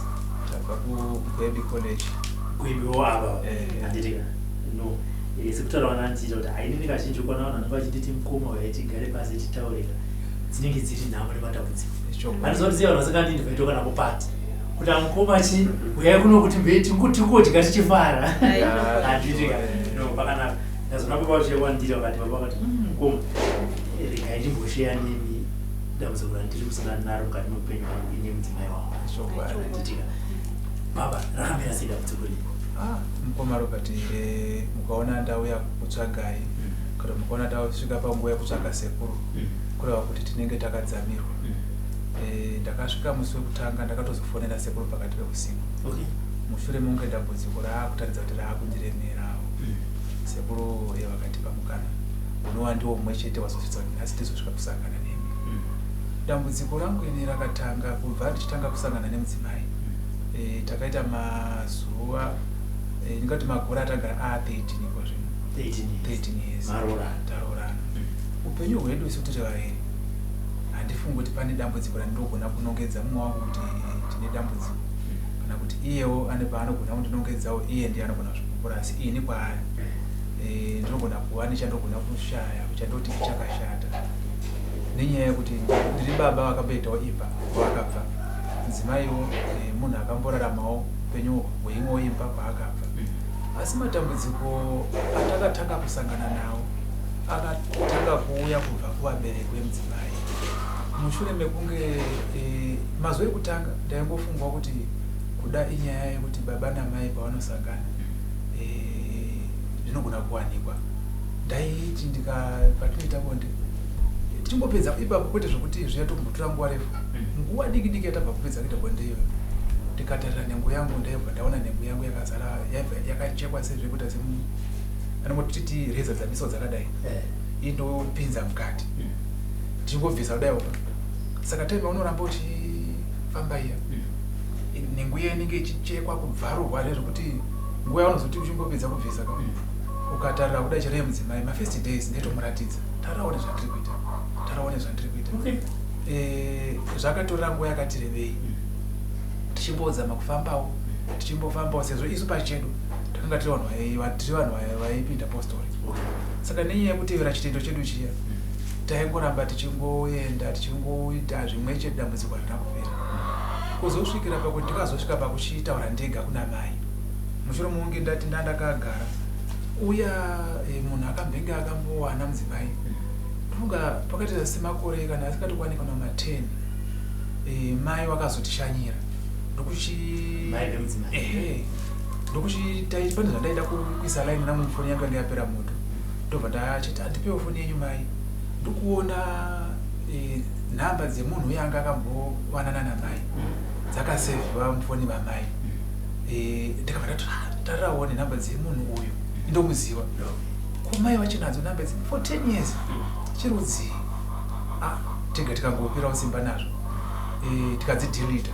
Tabva kuGwebi College. Gwebiwo apa. Eh. Handiti ka? No. Eh, sekutaura vana ndichiita kuti hainini kazhinji ukaona vanhu vanenge vachinditi mukoma uyai tigare pasi titaurika dzinenge dziri nhamo nematambudziko. Ichokwadi. Handizoziva vanhu vasingandinvite kana kupati. Kuti amukoma chi uyai kuno kuti mbei tingodya tichifara. Handiti ka? No, pakanaka. Ndazoona baba vachiuya kwandiri vakati baba vakati hmm, mukoma regai ndimbosheya nemi dambudziko randiri kusangana naro mukati meupenyu hwangu ine mudzimai wangu. Ichokwadi. Handiti ka? Baba rakamira sei dambudziko riri? Ah, mukoma Robert, eh, mukaona ndauya kukutsvagai kana mukaona tasvika panguva yekutsvaga sekuru kureva kuti tinenge takadzamirwa. Eh, ndakasvika musi wekutanga ndakatozofonera sekuru pakati peusiku. Okay. Mushure mekunge dambudziko raakutaridza kuti raakundiremerawo. Sekuru eh, vakatipa mukana unova ndiwo mumwe chete wazosvitsa kuti nhasi tizosvika kusangana nemi. Dambudziko rangu ini rakatanga kubva ndichitanga kusangana nemudzimai. E, takaita mazuva e, ndingati makore atagara a 13 iko zvino 13 years. 13 years Maroorana. taroorana. Upenyu hwedu isu tiri vaviri handifungi kuti pane dambudziko randinogona kunongedza mumwe wangu kuti tine dambudziko kana kuti iyewo ane paanogona kundinongedzawo iye ndiye anogona kuzvipupura asi ini kwaari e, ndinogona kuva nechandogona kushaya chandoti chakashata nenyaya yekuti ndiri baba vakamboitawo imba kwavakabva mudzimaiwo e, munhu akamboraramawo upenyu hweimwewo imba kwaakabva asi matambudziko atakatanga kusangana nawo akatanga kuuya kubva kuvabereki vemudzimai mushure mekunge e, mazuva ekutanga ndaingofungawo kuti kuda inyaya yekuti baba namai pavanosangana e, zvinogona kuwanikwa ndaiti ndika patinoita bonde tichingopedza ipapo kwete zvekuti zviya tokumbotora nguva refu nguva diki diki yatabva kupedza kuita bonde iyoyo ndikatarira nhengo yangu ndaibva ndaona nhengo yangu yakazara yaibva yakachekwa sezvekuita semu anongotiti reza dzamiswa dzakadai Eh. indopinza mukati ndichingobvisa kudai opa saka time yaunoramba uchifamba iya nhengo iya inenge ichichekwa kubvarurwa zvezvekuti nguva yaunozoti uchingopedza kubvisa ka ukatarira kudai chero yemudzimai mafirst days ndaitomuratidza taraone zvandiri kuita taraone zvandiri kuita Okay. Eh, zvakatora nguva yakati rebei tichimbozama kufambawo tichimbofambawo sezvo isu pachedu takanga tiri vanhu tiri vanhu vaipinda postori Okay. saka nenyaya yekutevera chitendo chedu chiya taingoramba tichingoenda tichingoita zvimwe chete dambudziko harina kupera kuzosvikira pakuti ndikazosvika pakuchitaura ndega kuna mai mushure mekunge ndati ndandakagara uya e, munhu akambenge akambowana mudzimai ndofunga pakaita semakore kana asingatokwane kana ma10 e, mai vakazotishanyira ndokuchi Mai vemudzimai. ehe ndokuchitai pane zvandaida kuisa line rangu mufoni yangu yanga yapera moto ndobva ndachiti andipewo foni yenyu mai ndikuona e, nhamba dzemunhu uye anga akambowanana namai dzakasevhiwa mufoni mamai e, ndikabva ndati "Ah, tariraone nhamba dzemunhu uyu indomuziva ko mai vachinadzo nhamba idzi for 10 years chirudzii ah, tega tikangoperawo simba nazvo e, tikadzidhilita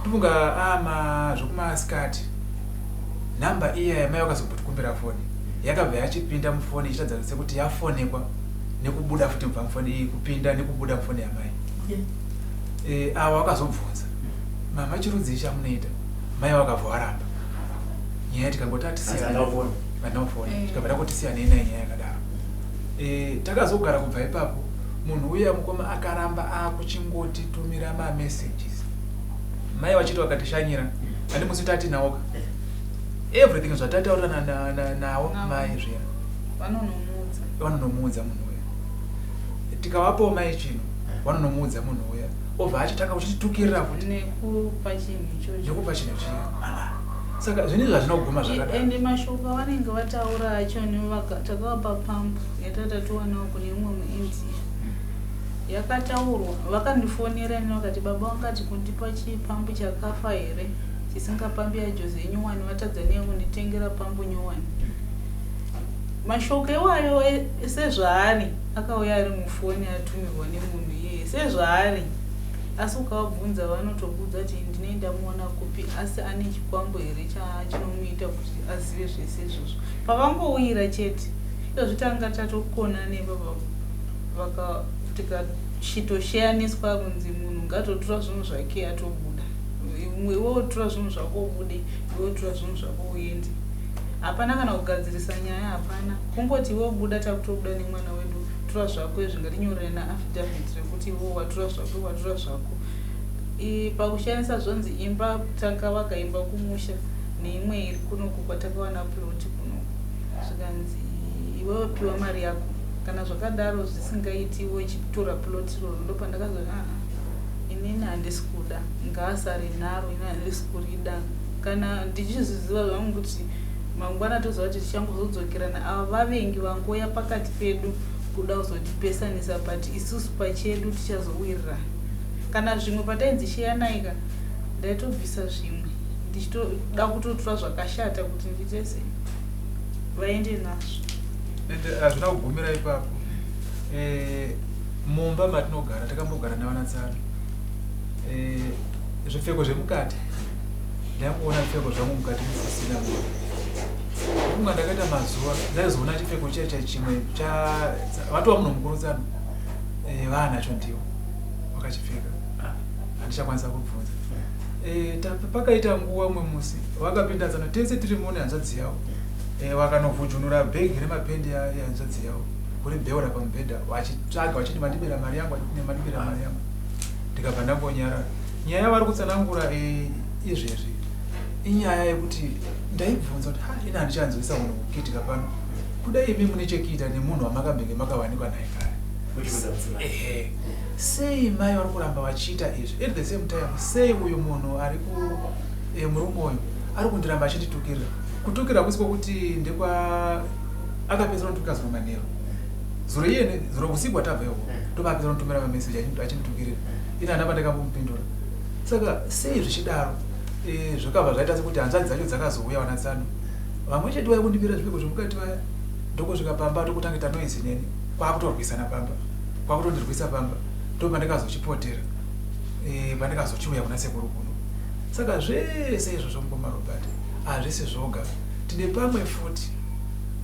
ndofunga ama zvokumasikati nhamba iya yamai vakazombotikumbira foni yakabva yachipinda mufoni ichitadza sekuti yafonekwa nekubuda futi kubva mufoni iyi kupinda nekubuda mufoni yamai e, ava vakazobvunza mama chirudzii chamunoita mai vakabva varamba nyaya tikangoti Hanzi handina kufona. handina kufona Eh. tikabva tangoti siyanei naye nyaya yakadaro e, takazogara kubva ipapo munhu uya mukoma akaramba akuchingotitumira mamessages mai vachiti vakatishanyira handi musi tatinawoka everything zvatataurirana nawo Navo. mai zviya vanonomuudza vanonomuudza munhu uya tikavapawo mai chinhu vanonomuudza munhu uya obva achitanga kuchititukirira futi nekupa chinhu ichocho nekupa chinhu chiya saka zvinhu izvi hazvina zvakadaro ende mashoko avanenge vataura acho takavapa pampu yatatatuwanawo kune imwe muindia yakataurwa vakandifonera ini vakati baba vangati kundipa chipambu chakafa here chisingapambi yajoze nyowani vatadza nei kunditengera pambu nyowani. Mashoko iwayo sezvaari akauya ari mufoni atumirwa nemunhu iyeye sezvaari asi ukavabvunza vanotokuudza kuti ndinei ndamuona kupi asi ane chikwambo here chinomuita kuti azive zvese izvozvo pavangouyira chete izvozvi tanga tatokona nepapa vaka tikachitosheyaniswa kunzi munhu ngatotora zvinhu zvake atobuda iwe wotora zvinhu zvako ubude iwe wotora zvinhu zvako uende hapana kana kugadzirisa nyaya hapana kungoti iwe buda takutobuda nemwana wedu tora zvako izvi ngatinyorere naaffidavit rekuti iwe watora zvako watora zvako pakushandisa zvonzi imba takavaka imba kumusha neimwe iri kunoku kwatakawana ploti kunoku zvikanzi iwewe piwa mari yako kana zvakadaro zvisingaiti iwe uchitora ploti iroro ndopandakazoti aa inini handisi kuda ngaasare naro ini handisi kurida kana ndichizviziva zvangu kuti mangwana toziva kuti tichangozodzokerana ava vavengi vangouya pakati pedu kuda kuzotipesanisa but isusu pachedu tichazowirirana kana zvimwe patainzi sheyanaika ndaitobvisa zvimwe ndichitoda kutotora zvakashata kuti ndiite sei vaende nazvo ende hazvina kugumira ipapo eh, mumba matinogara takambogara navana tsano eh, zvipfeko zvemukati ndaingoona zvipfeko zvangu mukati musisina kunga ndakaita mazuva ndaizoona chipfeko chiya cha chimwe vatova munhu mukuru tsano eh, vaanacho ndiwo wakachipfeka handichakwanisa kubvunza eh, pakaita nguva umwe musi vakapinda tsano tese tiri mune hanzvadzi yavo eh, vakanovhujunura bhegi remapendi yehanzvadzi yavo kuribheura pamubhedha vachitsvaga vachiti mandibira mari yangu mandibira mari yangu ndikabva ndangonyarara nyaya yavari kutsanangura eh, izvezvi inyaya yekuti ndaibvunza kuti ha ini handichanzwisa unhu kukiitika pano kudai imi mune chekuita nemunhu wamakambenge makawanikwa naye kare ehe sei mai vari kuramba vachiita izvi at the same time sei uyu munhu ari ku eh, murume uyu ari kundiramba achinditukirira kutukira kusi kwokuti ndekwa akapedzera kutukira zuro manheru zuro iye zuro usiku watabva ikoko ndopakapedzera kutumira mameseji achinditukirira ini handaba ndakambomupindura saka sei zvichidaro eh, zvakabva zvaita sekuti hanzvadzi dzacho dzakazouya vana tsano vamwe chete vaya kundibira zvipfeko zvemukati vaya ndokusvika pamba tokutange tanoizi neni kwakutorwisana pamba kwakutondirwisa pamba ndopandakazochipotera eh, pandakazochiuya kuna sekuru kuno saka zvese izvozvo mukoma Robert hazvisi zvoga tine pamwe futi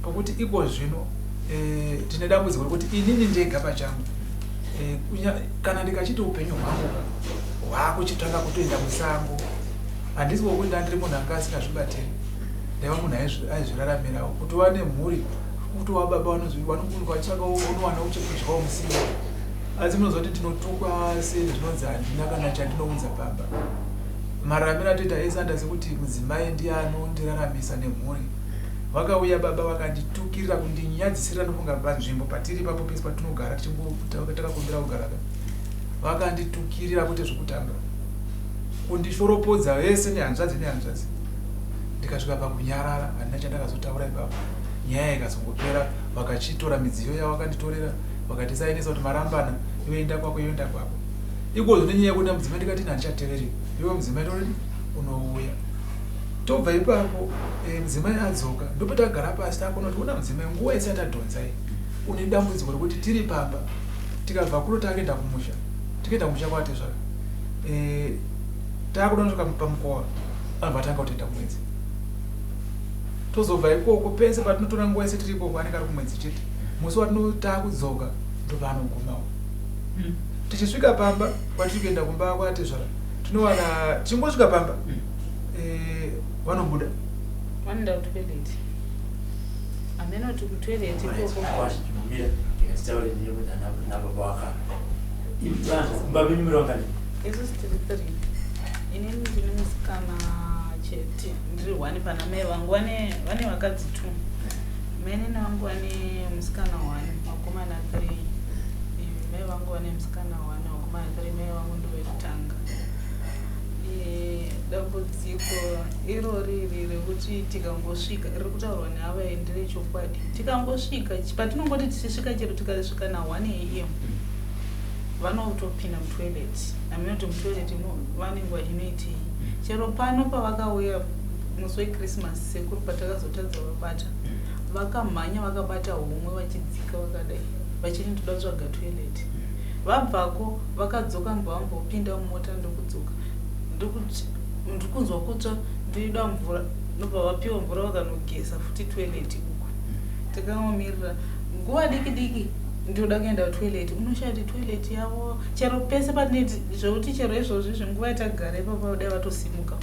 pokuti iko zvino e, tine dambudziko rekuti inini ndega pachangu e, kana ndikachiti upenyu hwangu hwakuchitanga kutoenda musango handisi wokuti ndandiri munhu anga asingazvibatiri ndaiva munhu aizviraramirawo kutova nemhuri kutova baba vanomuka vachitsvaka unowana uchekudyawo musiwo asi munoziva kuti ndinotukwa sei zvinonzi handina kana chandinounza pamba mararamiro atoita ese anda sekuti mudzimai ndiye anondiraramisa nemhuri vakauya baba vakanditukirira kundinyadzisirira ndofunga panzvimbo patiri ipapo pese patinogara takakumbira kugara ka vakanditukirira kwete zvekutamba kundishoropodza vese nehanzvadzi nehanzvadzi ndikasvika pakunyarara handina chandakazotaura ipapo nyaya ikazongopera vakachitora midziyo yavo vakanditorera vakatisainisa kuti marambana yoenda kwako yoenda kwako ikozvo nenyaya yekuti mudzimai ndikati handichateveri iwe mudzimai todii unouya tobva ipapo e, mudzimai adzoka ndopatagara pasi takuona kuti una mudzimai nguva yese yatadhonzai une dambudziko rekuti tiri pamba tikabva kuno takuenda kumusha tikaenda kumusha kwatezvara e, takuda kusvika pamukova anobva atanga kutoenda kumwedzi tozobva ikoko pese patinotora nguva yese tiri ikoko anenge ari kumwedzi chete musi watinotakudzoka ndopaanogumawo hmm. tichisvika pamba kwatiri kuenda kumba kwatezvara tinowana tichingosvika pamba hmm. eh, vanobuda vanoenda kutoilet hameno kuti kutoilet ikoko isusu tiri three inini ndine musikana chete ndiri one pana mai vangu vane vakadzi two mainini vangu vane musikana one vakomana three mai vangu vane musikana one vakomana three mai vangu ndovekutanga dambudziko irori iri rekuti tikangosvika riri kutaurwa neava nderechokwadi tikangosvika patinongoti tichisvika chero tikasvika na 1 am vanotopinda mutoilet hameno kuti mutoilet vanenge vachinoitei chero pano pavakauya musi wechristmas sekuru patakazotadza vabata Vakamhanya vakabata homwe vachidzika vakadai vachiti ndoda kutsvaga toilet. Vabvako vakadzoka ndobva vambopinda mumota ndokudzoka ndokuti ndirikunzwa kutsva ndoida mvura ndobva vapiwa mvura vakanogeza futi toilet uko. Takavamirira nguva diki diki ndoda kuenda kutoilet unoshaya kuti toilet yavo chero pese patineti zvekuti chero izvozvi izvi nguva yatagara ipapa dai vatosimuka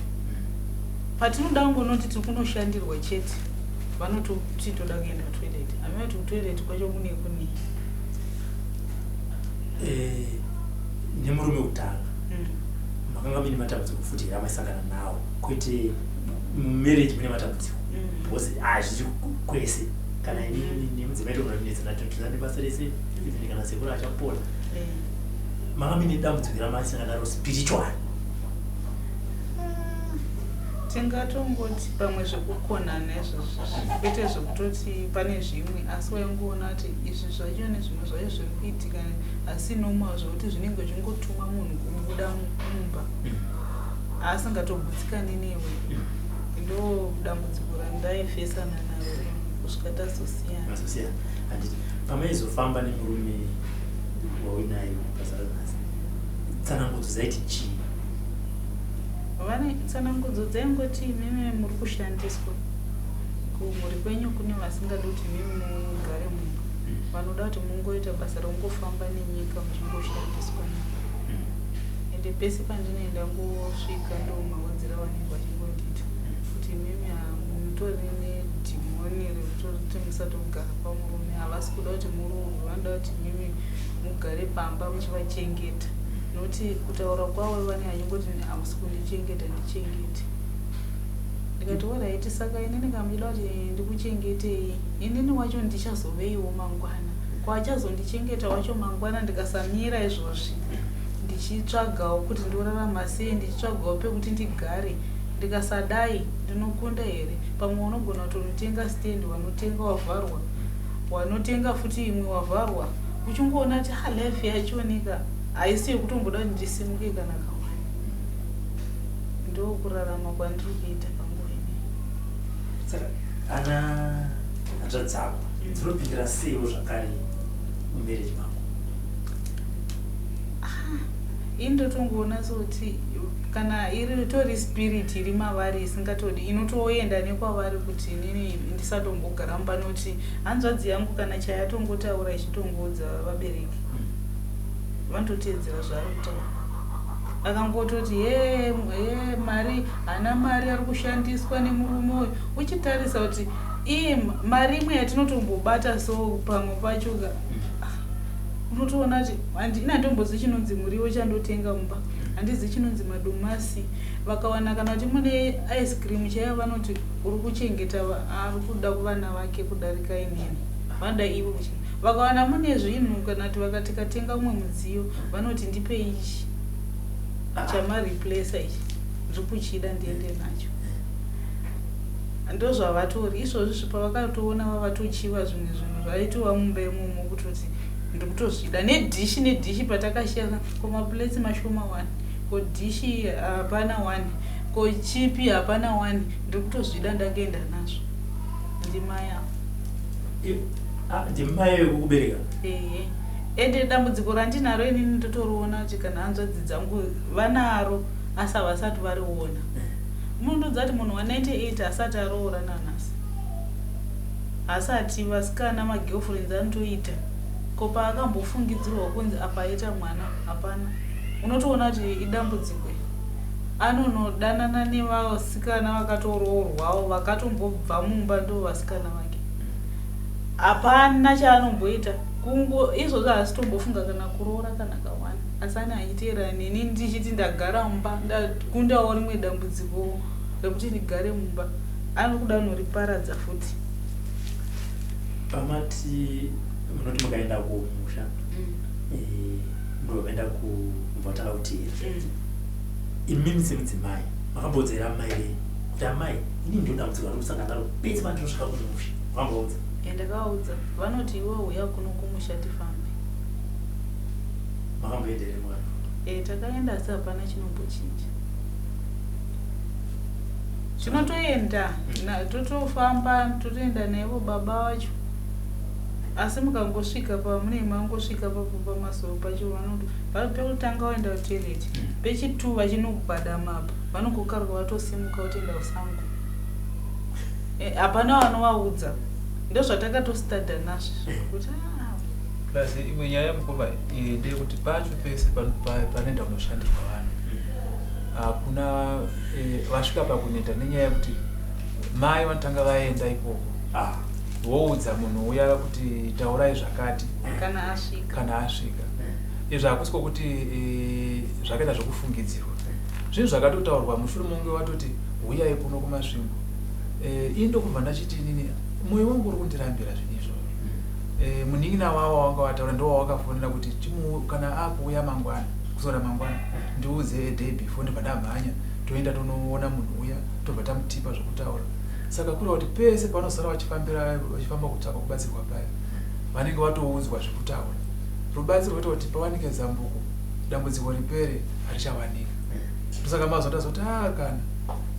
patinoda kungonoti tiri kunoshandirwa chete vanototi toda kuenda kutoilet hameno kuti kutoilet kwacho kune kunei eh, nemurume wekutanga makanga muine matambudziko futi here amaisangana nawo kwete mumarriage mune matambudziko mm. because hazviri kwese kana inini nemudzimai togona kunetsana tinotoza nebasa rese even kana sekuru achapora eh. manga muine dambudziko ramaisangana naro spiritual Tingatongoti pamwe zvekukonana izvozvo kwete zvekutoti pane zvimwe asi waingoona kuti izvi zvacho nezvimwe zvacho zviri kuitika asi normal zvekuti zvinenge zvingotuma munhu kubuda mumba asingatogutsikani newe ndo dambudziko randaifesana naro kusvika tazosiyana. Mazosiyana handiti pamaizofamba nemurume wauinaye pazuva ranhasi tsanangudzo dzaiti chii? Vane tsanangudzo dzaingoti imimi muri kushandiswa kumhuri kwenyu kune vasingadi kuti imimi mugare mumba mm. vanoda kuti mungoita basa rekungofamba nenyika muchingoshandiswa navo mm. ende pese pandinoenda ngosvika ndomawedzera vanenge vachingondiita mm. kuti imimi mutori nedhimoni rekuti musatogara pamurume havasi kuda kuti muroorwe vanoda kuti imimi mugare pamba muchivachengeta Nokuti kutaura kwavo vanenge vachingoti hamusi kundichengeta ndichengete. Ndikati horaiti saka inini kana muchida kuti ndikuchengetei inini wacho ndichazoveiwo mangwana. Ko achazondichengeta wacho mangwana ndikasamira izvozvi ndichitsvagawo kuti ndorarama sei ndichitsvagawo pekuti ndigare ndikasadai ndinokunda here pamwe unogona kutonotenga stand wanotenga wavharwa wanotenga futi imwe wavharwa uchingoona kuti ha life yachonika haisi yekutomboda kuti ndisimuke kana kawani ndokurarama kwandiri kuita panguva inei saka ana hanzvadzi dzako dzinopindira seiwo zvakare mumarriage mako ah, ini ndotongoona sekuti kana iri tori spirit iri mavari isingatodi inotoenda nekwavari kuti inini ndisatombogara mumba nekuti hanzvadzi yangu kana chayatongotaura ichitongoudza vabereki vanototeedzera zvaari kutaura akangototi he he mari haana mari ari kushandiswa nemurume uyu uchitarisa kuti iye mari imwe yatinotombobata so pamwe pacho ka ah, unotoona kuti handina handitombozivi chinonzi muriwo chandotenga mumba handizivi chinonzi madomasi vakawana kana kuti mune ice cream chaiyo vanoti uri kuchengeta ari kuda kuvana vake kudarika inini vanoda ivo kuchengeta Vakawana mune zvinhu kana kuti vakati tikatenga umwe mudziyo vanoti ndipe ichi chamareplacer ichi ndiri kuchida ndiende nacho. Ndozvavatori izvozvi pavakatoona vavatochiva zvimwe zvinhu zvaitova mumba imomo kutoti ndiri kutozvida nedhishi nedhishi patakashiya ko maplates mashoma wani ko dhishi hapana wani ko chipi hapana wani ndiri kutozvida ndakaenda nazvo ndimai avo. Ah, ndimai vekukubereka ehe ende dambudziko randinaro inini ndotoriona kuti kana hanzvadzi dzangu vanaro asi havasati variona eh. munondoudza kuti munhu wa 98 asati aroora nanhasi hasati vasikana magirlfriends anotoita ko paakambofungidzirwa kunzi apa aita mwana hapana unotoona kuti idambudziko anonodanana nevasikana vakatoroorwawo vakatombobva mumba ndo vasikana vake Hapana chaanomboita kungo izvozvo haasi tombofunga kana kuroora kana kawani asi ane achiteerera neni ndichiti ndagara mumba ndakundawo rimwe dambudziko rekuti ndigare mumba anokuda kunoriparadza futi. Pamati munoti mukaenda kumusha mm. eh, ndovaenda kumba kuteera mm. imimi semudzimai makamboudza here amai venyu kuti amai ini ndino dambudziko randiri kusangana naro pese pandinosvika kumusha makambovaudza ndakavaudza vanoti iwe huya kuno kumusha tifambe makamboenda here mwana e, takaenda asi hapana chinombochinja Tinotoenda totofamba totoenda naivo baba vacho asi mukangosvika pamune mangosvika papo pamasoro pacho vanoto pekutanga waenda kutoilet pechitu vachinogwadama apa vanongokaruka vatosimuka votoenda kusango eh, hapana vanovaudza ndozvatakatostada nazvo kuti ah. Plus imwe nyaya mukoma ndeyekuti pacho pese panoenda kunoshandirwa vanhu hakuna eh, vasvika pakuneta nenyaya yekuti mai vanotanga vaenda ikoko ah. voudza munhu uya kuti taurai zvakati kana asvika kana asvika izvi hakusi kwokuti eh, zvakaita zvokufungidzirwa zvinhu zvakatotaurwa mushure monge watoti huyai kuno kumasvingo eh, ini ndokubva ndachiti inini mwoyo wangu uri kundirambira zvinhu izvozvo eh, munin'ina wavo wawanga wataura ndowawakafonera kuti chimu kana akuuya mangwana kusora mangwana ndiudze a day before ndobva ndamhanya toenda tonoona munhu uya tobva tamutipa zvokutaura saka kureva kuti pese panosara vachifambira vachifamba kutsvaka kubatsirwa paya vanenge vatoudzwa zvekutaura rubatsiro rwoita kuti pawanike zambuko dambudziko ripere harichawanika ndosaka mazuva tazoti a ah, kana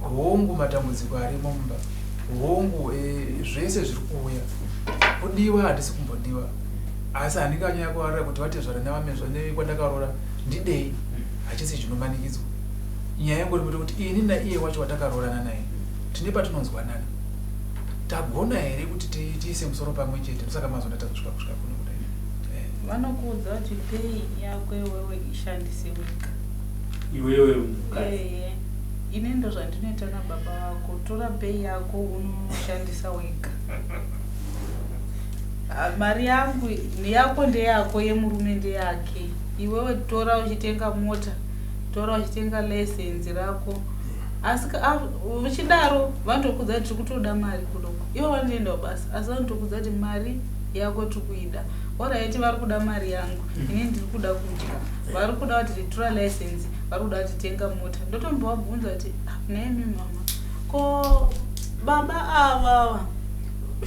hongu matambudziko arimo mumba hongu e, zvese zviri kuuya kudiwa handisi kumbodiwa asi handinganyanya kuvarira kuti vatezvara nevamezva nekwandakaroora ndidei hachisi chinomanikidzwa nyaya yangori kuti kuti ini naiye wacho watakaroorana naye tine patinonzwanana tagona here kuti tiise musoro pamwe chete ndosaka mazonda tazosvika kusvika kuno kudai eh. vanokuudza kuti pay yako iwewe ishandise wega iwewe mukadzi ini ndozvandinoita nababa vako tora pay yako unoshandisa wega ah, mari yangu yako ndeyako yemurume ndeyake iwewe tora uchitenga mota tora uchitenga license rako asi uchidaro vanotokudza kuti tiri kutoda mari kudoko ivo vanotoenda kubasa asi vanotokudza kuti mari yako tiri kuida oraiti vari kuda mari yangu ini ndiri kuda kudya vari kuda kuti tora license vari kuda kuti tenga mota ndotombovabvunza kuti ah, nemi mama ko baba avava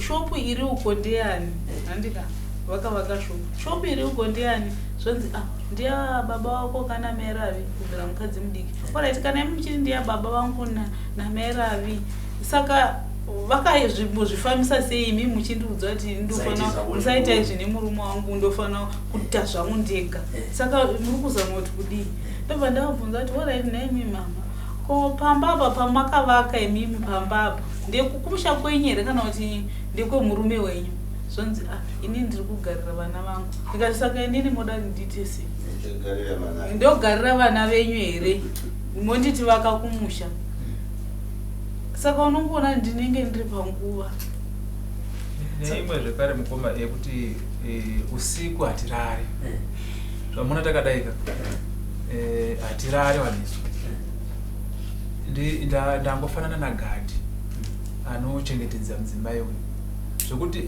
shopu iri uko ndeyani handika vakavaka shopu shopu iri uko ndeyani zvonzi ah ndiya baba wako kana meravi kubvira mukadzi mudiki orit kana imi muchiti ndiya baba vangu nameravi saka vakazvifambisa sei imi muchindiudza kuti ndofana musaita izvi nemurume wangu ndofana kuita zvangu ndega eh. saka muri kuzama kuti kudii ndobva ndavabvunza kuti orit naimi mama ko pamba apa pamakavaka imimi pamba apa ndekukumusha kwenyu here kana kuti ndekwemurume wenyu zvonzi ah, ini ndiri kugarira vana vangu ndikati saka inini moda ndiite sei ndogarira vana venyu here monditi vaka kumusha saka unongoona ndinenge ndiri panguva neimwe zvekare mukoma yekuti eh, usiku hatirare eh. zvamuna takadaika eh, hatirare vanhu isu ndangofanana nagadhi anochengetedza mudzimai uyu zvekuti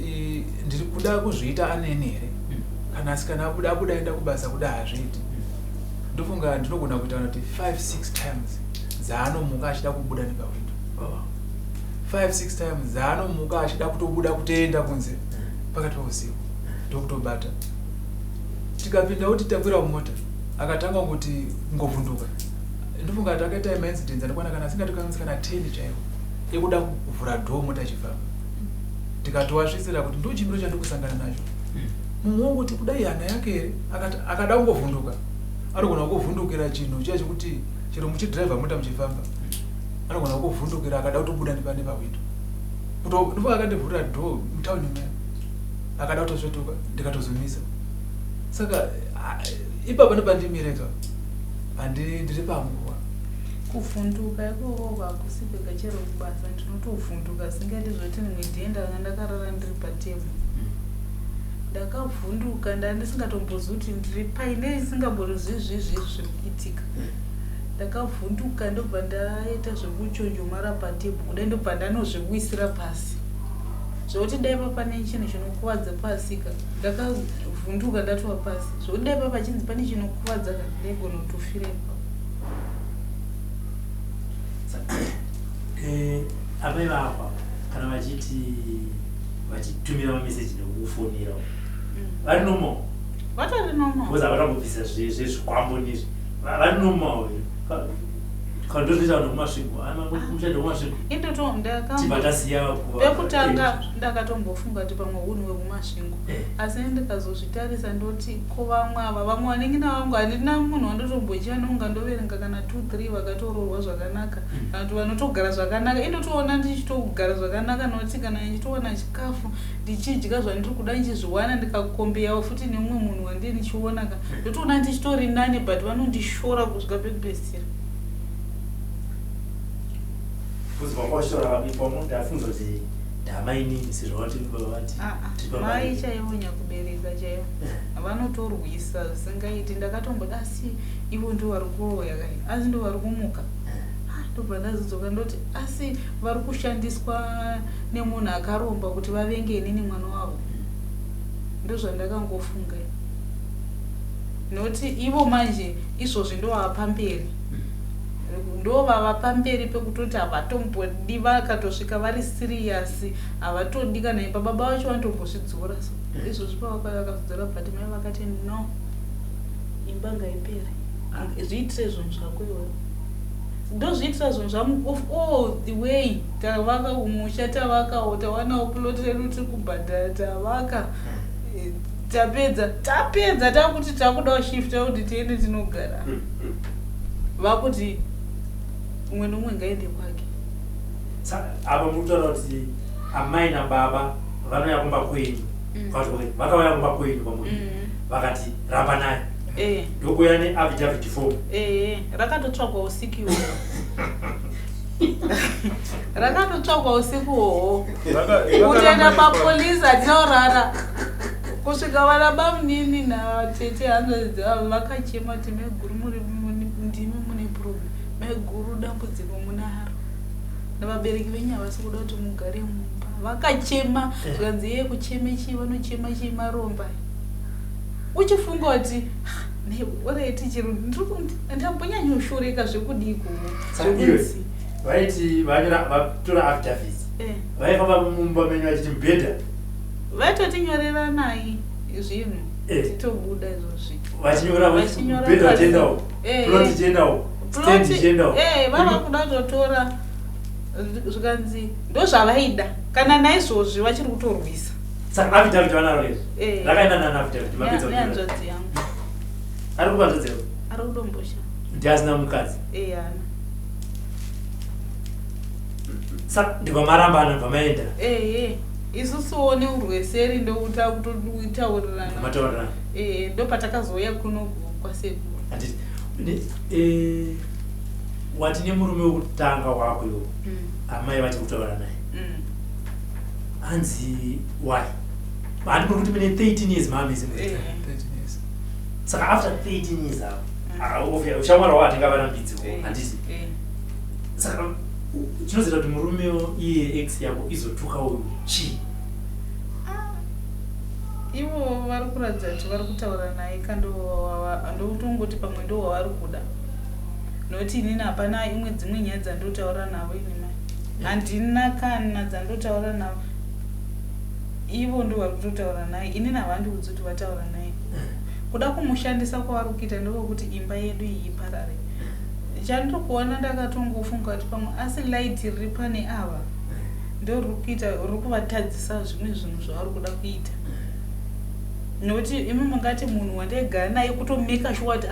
ndiri kuda kuzviita aneni here hmm. kana asikana abuda abuda aenda kubasa kuda hazviiti hmm. ndofunga ndinogona kuita kana kuti 5 6 times dzaanomuka achida kubuda nepahwindo 5 6 times dzaanomuka achida kutobuda kutoenda kunze hmm. pakati pausiku ndokutobata tikapinda kuti takwira mumota akatanga kuti ngovhunduka ndofunga takaita maincidents anokwana kana asingatokanganisi kana 10 chaiwo ekuda kuvhura door mota ichifamba ndikatowasvitsira kuti ndochimiro chandikusangana nacho mumwe wangu kuti kudai hana yake here akada kungovhunduka anogona kuvhundukira chinhu chiya chekuti chero muchidriver mota muchifamba anogona kuvhundukira akada kutobuda nepane pahwindo ndofunga akandivhurira door mutauni muya akada kutosvetuka ndikatozomisa saka ipapa ndopandimireka handi ndiri panguva Kuvhunduka ikoko hakusi kwega chero kubasa ndinotovhunduka singaiti zvoti rimwe day ndanga ndakarara ndiri patable ndakavhunduka ndandisingatombozivi kuti ndiri pai ndisingamborizivi zvii zvii zviri kuitika ndakavhunduka ndobva ndaita zvekuchonjomara patable kudai ndobva ndanozviwisira pasi zvekuti dai pa pane chinhu chinokuvadza pasika ndakavhunduka ndatova pasi zvekuti dai pa pachinzi pane chinokuvadza ka ndaigona kutofira ipapo Eh, amai vako kana vachiti vachitumira mameseji nekukufonira mm. vari normal vatori normal because havana kubvisa zvezvikwambo nezvi vari normal Kana ndozvinoita vanhu kumasvingo muchaenda kumasvingo tibva tasiya pekutanga ndakatombofunga kuti pamwe hunhu hwekumasvingo eh. asi ndikazozvitarisa ndoti ko vamwe ava vamwe vanenge navangu handina munhu wandotombochiva nonga ndoverenga kana two three vakatoroorwa zvakanaka hmm. kana kuti vanotogara zvakanaka indotoona ndichitogara zvakanaka nokuti kana ndichitowana chikafu ndichidya zvandiri kuda ndichizviwana ndikakombeyawo futi nemumwe munhu wandii ndichiona ka ndotoona ndichitori nani but vanondishora kusvika pekupedzisira ah, ah. mai chaivo nyakubereka chaivo eh. vanotorwisa zvisingaiti ndakatomboda asi ivo ndo vari kuroya kai asi ndo vari kumuka eh. ah, ndobva ndazodzoka ndoti asi vari kushandiswa nemunhu akaromba kuti vavenge inini mwana wavo ndozvandakangofunga nokuti ivo manje izvozvi ndovava pamberi ndovava pamberi pekutoti havatombodi vakatosvika vari siriyasi havatodi kana imba baba vacho vanotombozvidzora so izvozvi pavakauya vakazvidzora but mai vakati no imba ngaipere zviitire zvinhu zvako iwewe ndozviitira zvinhu zvangu of all the way tavaka kumusha tavakawo tawanawo plot redu tiri kubhadhara tavaka eh, tapedza tapedza takuti takudawo shifta kuti tiende tinogara vakuti umwe nomwe ngaende kwake apa muri kutaura kuti amai nababa vanouya kumba kwenyu mm. vakauya kumba kwenyu kwamuri mm. vakati ramba naye eh. ndokuuya neaffidavit form eh, rakatotsvagwa usiku iwowo rakatotsvagwa usiku hoho kutoenda papolisi hatina kusvika vana bamunini natete hanzvadzi dzavo vakachema kuti maiguru muri ndimi mune problem maiguru dambudziko munaro navabereki venyu havasi kuda kuti mugare mumba vakachema eh. zvikanzi iye kucheme chii vanochema chii maromba uchifunga kuti oreti chero ndambonyanyoshoreka zvekudiko vaiti vanyora vatora affidavit eh. vaifamba mumba menyu vachiti mubhedha vaitotinyoreranai zvinhu eh. titobuda izvozvi vachinyora mubhedha vachiendawo eh, plot ichiendawo stand ichiendawo vava kuda kutotora zvikanzi ndozvavaida kana naizvozvi vachiri kutorwisa saka affidavit vanaro izvi eh. rakaenda nani affidavit mapedza hanzvadzi yangu ari kupa hanzvadzi yako ari kudombosha ndi asina mukadzi eh ana saka ndibva marambana bva maenda eh eh isusuwo neurweseri ndokuta kutotaurirana mataurirana eh ndopatakazouya kuno kwasekuru handiti eh wati nemurume wekutanga wako iwo mm. amai vati kutaura naye mm. hanzi why handi muri kuti mune 13 years maamese eh. saka after 13 years avo mm. ah, ushamwari wavo hatingavarambidzi eh. handiti eh. saka chinozoita kuti murume iye ex yako izotuka uyu chii ah, ivo vari kuratidza kuti vari kutaura naye kandokutongoti pamwe ndo wavari kuda nokuti inini hapana imwe dzimwe nyaya dzandotaura navo ini mai handina kana dzandotaura navo ivo ndo vari kutotaura naye inini havandiudzi kuti vataura naye kuda kumushandisa kwavari kuita ndekwekuti imba yedu iyi iparare chandiri kuona ndakatongofunga kuti pamwe asi light riri pane ava ndo riri kuita riri kuvatadzisa zvimwe zvinhu zvavari kuda kuita nokuti imi mungati munhu wandaigara naye kutomeka shuwa kuti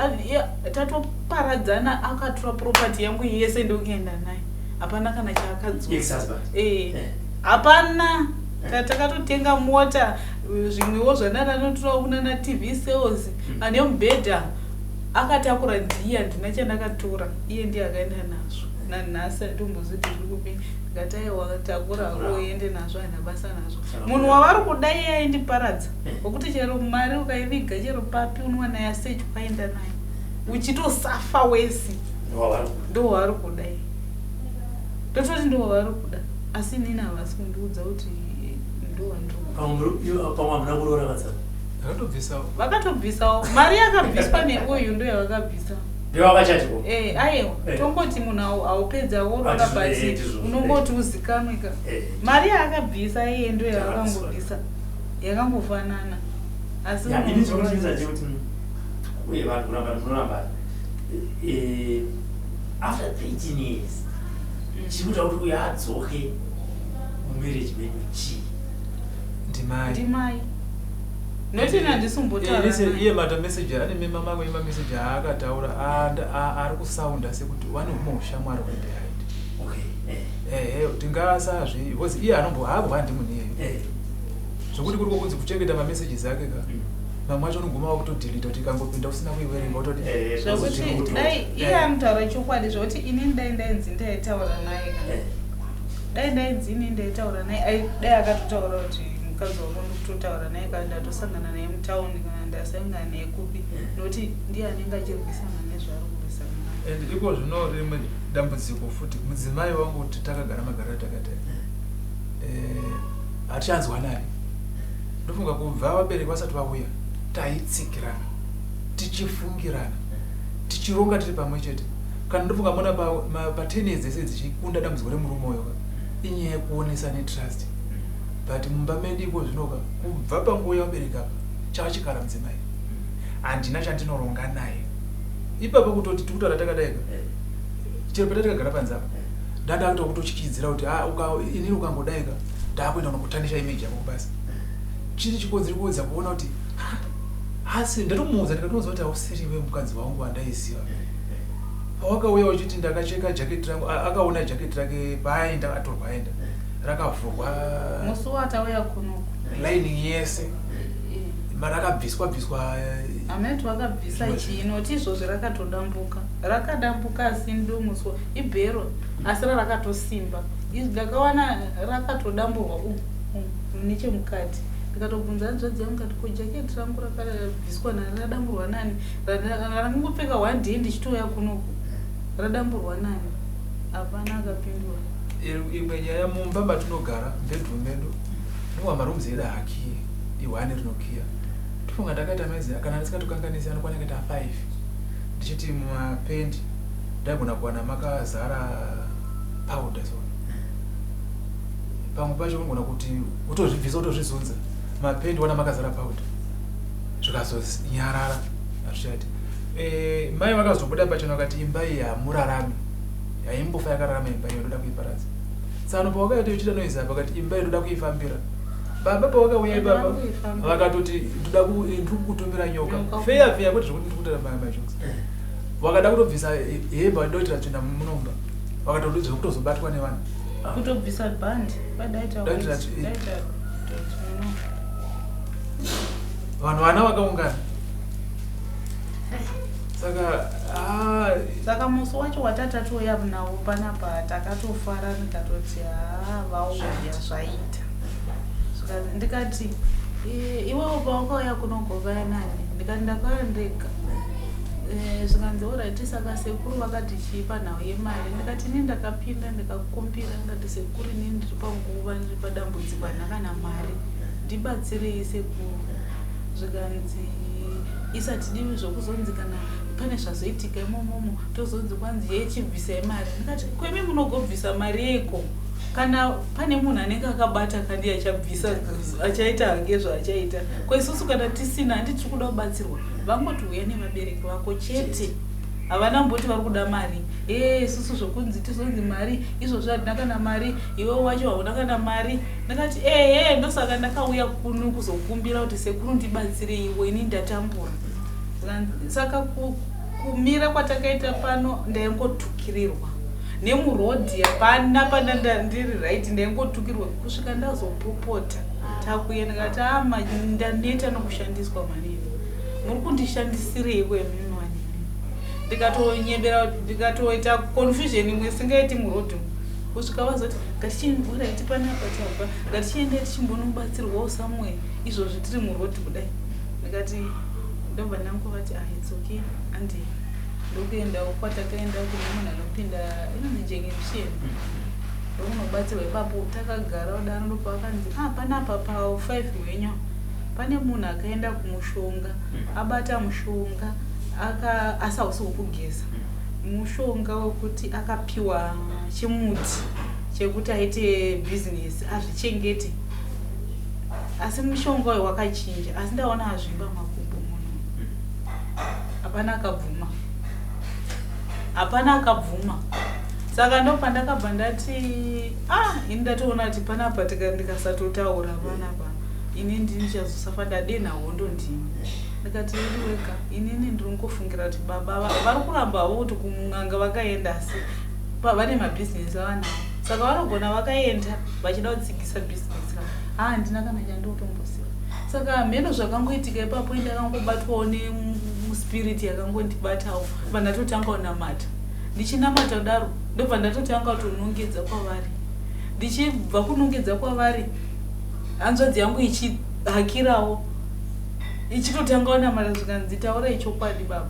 tatoparadzana akatora property yangu yese ndokuenda naye hapana kana chaakadzosa eh, eh. hapana eh. takatotenga mota zvimwewo zvandananotora kunana tv sales hmm. ane mubhedha akatakura ndiye handina chandakatora iye ndiye akaenda nazvo nanhasi anditombozoti zviri kupi ndikati aiwa takura uende nazvo handina basa nazvo munhu wavari kuda iye aindiparadza eh. wekuti chero mari ukaiviga chero papi unowana yasechi kwaenda nayo uchitosafa wesi ndo wavari kuda iye ndototi ndo wavari kuda asi inini havasi kundiudza kuti ndo wandipamwe hamuna kuroora vadzavo vakatobvisawo vakatobvisawo mari yakabviswa neuyu ndo yavakabvisa ndewakachatiwo eh, aiwa eh. tongoti munhu aupedza worora but eh, unongoti uzikanwe ka eh. mari yaakabvisa iye ndo yavakangobvisa yakangofanana asi ini chinotinza chekuti uye vanhu kuramba munoramba eh, After 13 years, chiri kuita kuti uyo adzoke mumarriage menyu chii? Ndimai. Ndimai, noti Eh, nandisumbotaura. Listen, iye matameseji ane mamwe emameseji aakataura ari kusaunda sekuti vane humwe ushamwari huri behind. Okay, Ehe, tingasazvi because iye anombo haambwandi munhu iyeyo. Zvokuti kuri kokunzi kuchengeta mamessages ake ka, mamwe acho unoguma wakutodelete kuti ikangopinda usina kuiverenga utoti Zvokuti dai iye anotaura chokwadi, zvokuti inini dai ndainzi ndaitaura naye kana dai ndainzi inini ndaitaura naye, dai akatotaura kuti mukadzi wako ndikutotaura naye, kana ndatosangana naye mutauni, kana ndasangana naye kupi, nokuti ndiye anenge achirwisana nezvaari kurwisana naye. And iko zvino rimwe dambudziko futi, mudzimai wangu kuti takagara magariro takaita, hatichanzwanani. Ndofunga kubva vabereki vasati vauya taitsikirana, tichifungirana, tichironga tiri pamwe chete. Kana ndofunga mona pa10 years dzese dzichikunda dambudziko remurume uyo ka, inyaya yekuonesa netrust. But mumba medu iko zvinoka, kubva panguva yevabereki apa, chava chikara mudzimai, handina chandinoronga naye ipapo. Kutoti tikutaura takadai ka, chero patatikagara panze apa, ndada kuita kutotyidzira kuti, "Ah, inini ukangodai ka, ndakuenda kunokutarnisha image yako kubasa." Chiri chikonzero kuedza kuona kuti, "Ah, asi ndatomuudza, ndikatomuudza kuti hausiriwe mukadzi wangu wandaiziva pawakauya uchiti ndakacheka jaketi rangu." Akaona jaketi rake paaenda, atorwa aenda, rakavhurwa. Musi watauya kunoku. Lining yese marakabviswa bviswa. Hameti wakabvisa Zvimwe chii, nokuti izvozvi rakatodambuka, rakadambuka, asi ndomuswa ibhero, asi rarakatosimba. Ndakawana rakatodamburwa nechemukati. Ndikatobvunza hanzvadzi yangu kati, "Ko jaketi rangu rakabviswa nani, radamburwa nani? Rangopfeka one day ndichitouya kunoku, radamburwa nani?" Hapana akapindura. Imwe nyaya, mumba matinogara, bedroom medu, ndowa marooms edu haakiye, ihwani rinokiya. Tofunga ndakaita mezi, kana ndisingatokanganisi, anokwana kuita 5, ndichiti mumapendi ndaigona kuwana makazara powder. So pamwe pacho unogona kuti utozvibvisa, utozvizunza mapendi, wana makazara powder. Zvikazonyarara, hazvichati. Mai vakazobuda pachena vakati imba iyi hamurarami, haimbofa yakararama imba iyo, ndoda kuiparadza. Tsano pawakaita uchiita noise apa, vakati imba iyi ndoda kuifambira. Baba pawakauya ipapa, Kuifambira. vakatoti ndoda ndiri kukutumira nyoka. Nyoka. Feya feya, kwete zvekuti ndiri kuita majokes. Vakada kutobvisa hembe, vadoitira tsvina munomba, vakatodudza kutozobatwa nevanhu. Kutobvisa bhandi vadaita. Daita vanhu vana vakaungana, saka ah, Saka musi wacho watatatouya nawo panapa, takatofara, ndikatoti, "Haa, vauya, zvaita." Ndikati, "Iwewo pawakauya kunogovaya nani?" Ndikati, "Ndakauya ndega." Zvikanzi, "Alright, saka sekuru vakati chii panhau yemari?" Ndikati, "Ini ndakapinda ndikakumbira, ndikati, 'Sekuru, inini ndiri panguva, ndiri padambudziko, handina kana mari, ndibatsirei sekuru.' Zvikanzi, "Isatidiwi zvokuzonzi kana pane zvazoitika imomomo, tozonzi kwanzi yechibvisai mari." Ndikati, "Kwemi munogobvisa mari yeiko? Kana pane munhu anenge akabata kandi achabvisa, achaita hange zvaachaita. Kwesusu kana tisina, handi tiri kuda kubatsirwa." Vangoti, "Uya nevabereki vako chete." Havana mboti vari kuda mari. E, isusu zvokunzi tizonzi mari izvozvo, handina kana mari, iwe wacho hauna kana mari. Ndakati, "Ehe, ndosaka ndakauya kuno kuzokumbira kuti sekuru ndibatsireiwo, ini ndatambura." Saka kumira kwatakaita pano, ndaingotukirirwa nemurodhi, hapana pana ndiri right, ndaingotukirwa kusvika ndazopopota takuenda. Ndikati, "Ama, ndaneta nokushandiswa manini, muri kundishandisireiko imimi manini?" Ndikatonyebera, ndikatoita confusion imwe isingaiti murodhi, kusvika vazoti, "Ngatichimburaiti panapa tabva, ngatichiendai tichimbonobatsirwawo somewhere, izvozvi tiri murodhi kudai." Ndikati, ndobva ndangovati, "Ah, it's okay." Andi ndokuendawo kwatakaenda kune munhu anopinda inonzi injection, ndokunobatsirwa ipapo. Takagara kudaro, ndopavakanzi, "Ah, panapa pa5 wenyu pane munhu akaenda kumushonga, abata mushonga aka, asi hausi wokugeza, mushonga wekuti akapiwa chimuti chekuti aite bhizinesi azvichengete, asi mushonga uyu wakachinja, asi ndaona azvimba makumbo munhu." Hapana akabvuma. Hapana akabvuma. Saka ndopandakabva ndati ah, ini ndatoona kuti panapa ndikasatotaura panapa ini ndinichazosafa ndadenha hondo ndini. Ndikati uri wega, inini ndiri kungofungira kuti baba vari kuramba havo kuti kun'anga vakaenda, asi vane mabhizinesi avanawo, saka vanogona vakaenda vachida kutsigisa bhizinesi ravo. Ha, handina kana chandinotomboziva. Saka hameno zvakangoitika ipapo, ndakangobatwawo nemuspiriti yakangondibatawo, bva ndatotanga kunamata. Ndichinamata kudaro, ndobva ndatotanga kutonongedza kwavari. Ndichibva kunongedza kwavari, hanzvadzi yangu ichihakirawo ichitotanga kunamata, zvikanzi taurai chokwadi baba.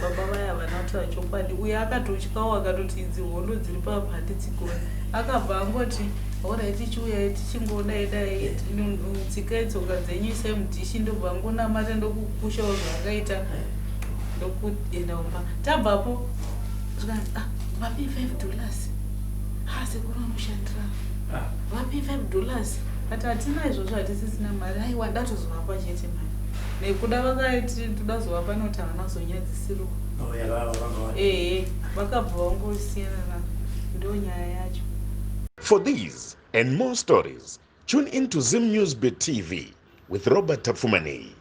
Baba vaya havana kutaura chokwadi. Uyo akatotyawo, akatoti idzi hondo dziri papa handidzigoni. Akabva angoti horaiti, chiuyai tichingodai dai, tsikai tsoka dzenyu, isai mudhishi. Ndobva angonamata, ndokukushawo zvaakaita, ndokuenda kumba. Tabvapo zvikanzi, ah, vapi $5? Ha, sekuru vanoshandira, vapi $5? Ati hatina izvozvo, hatisisina mari. Aiwa, ndatozovapa chete mari nekuda vakaiti toda zovapa nekuti havana kuzonyadzisirwa. Oh, yeah, Ehe, vakabva vangosiyana nazvo. Ndo nyaya yacho. For these and more stories, tune in to Zim News Bit TV with Robert Tafumani.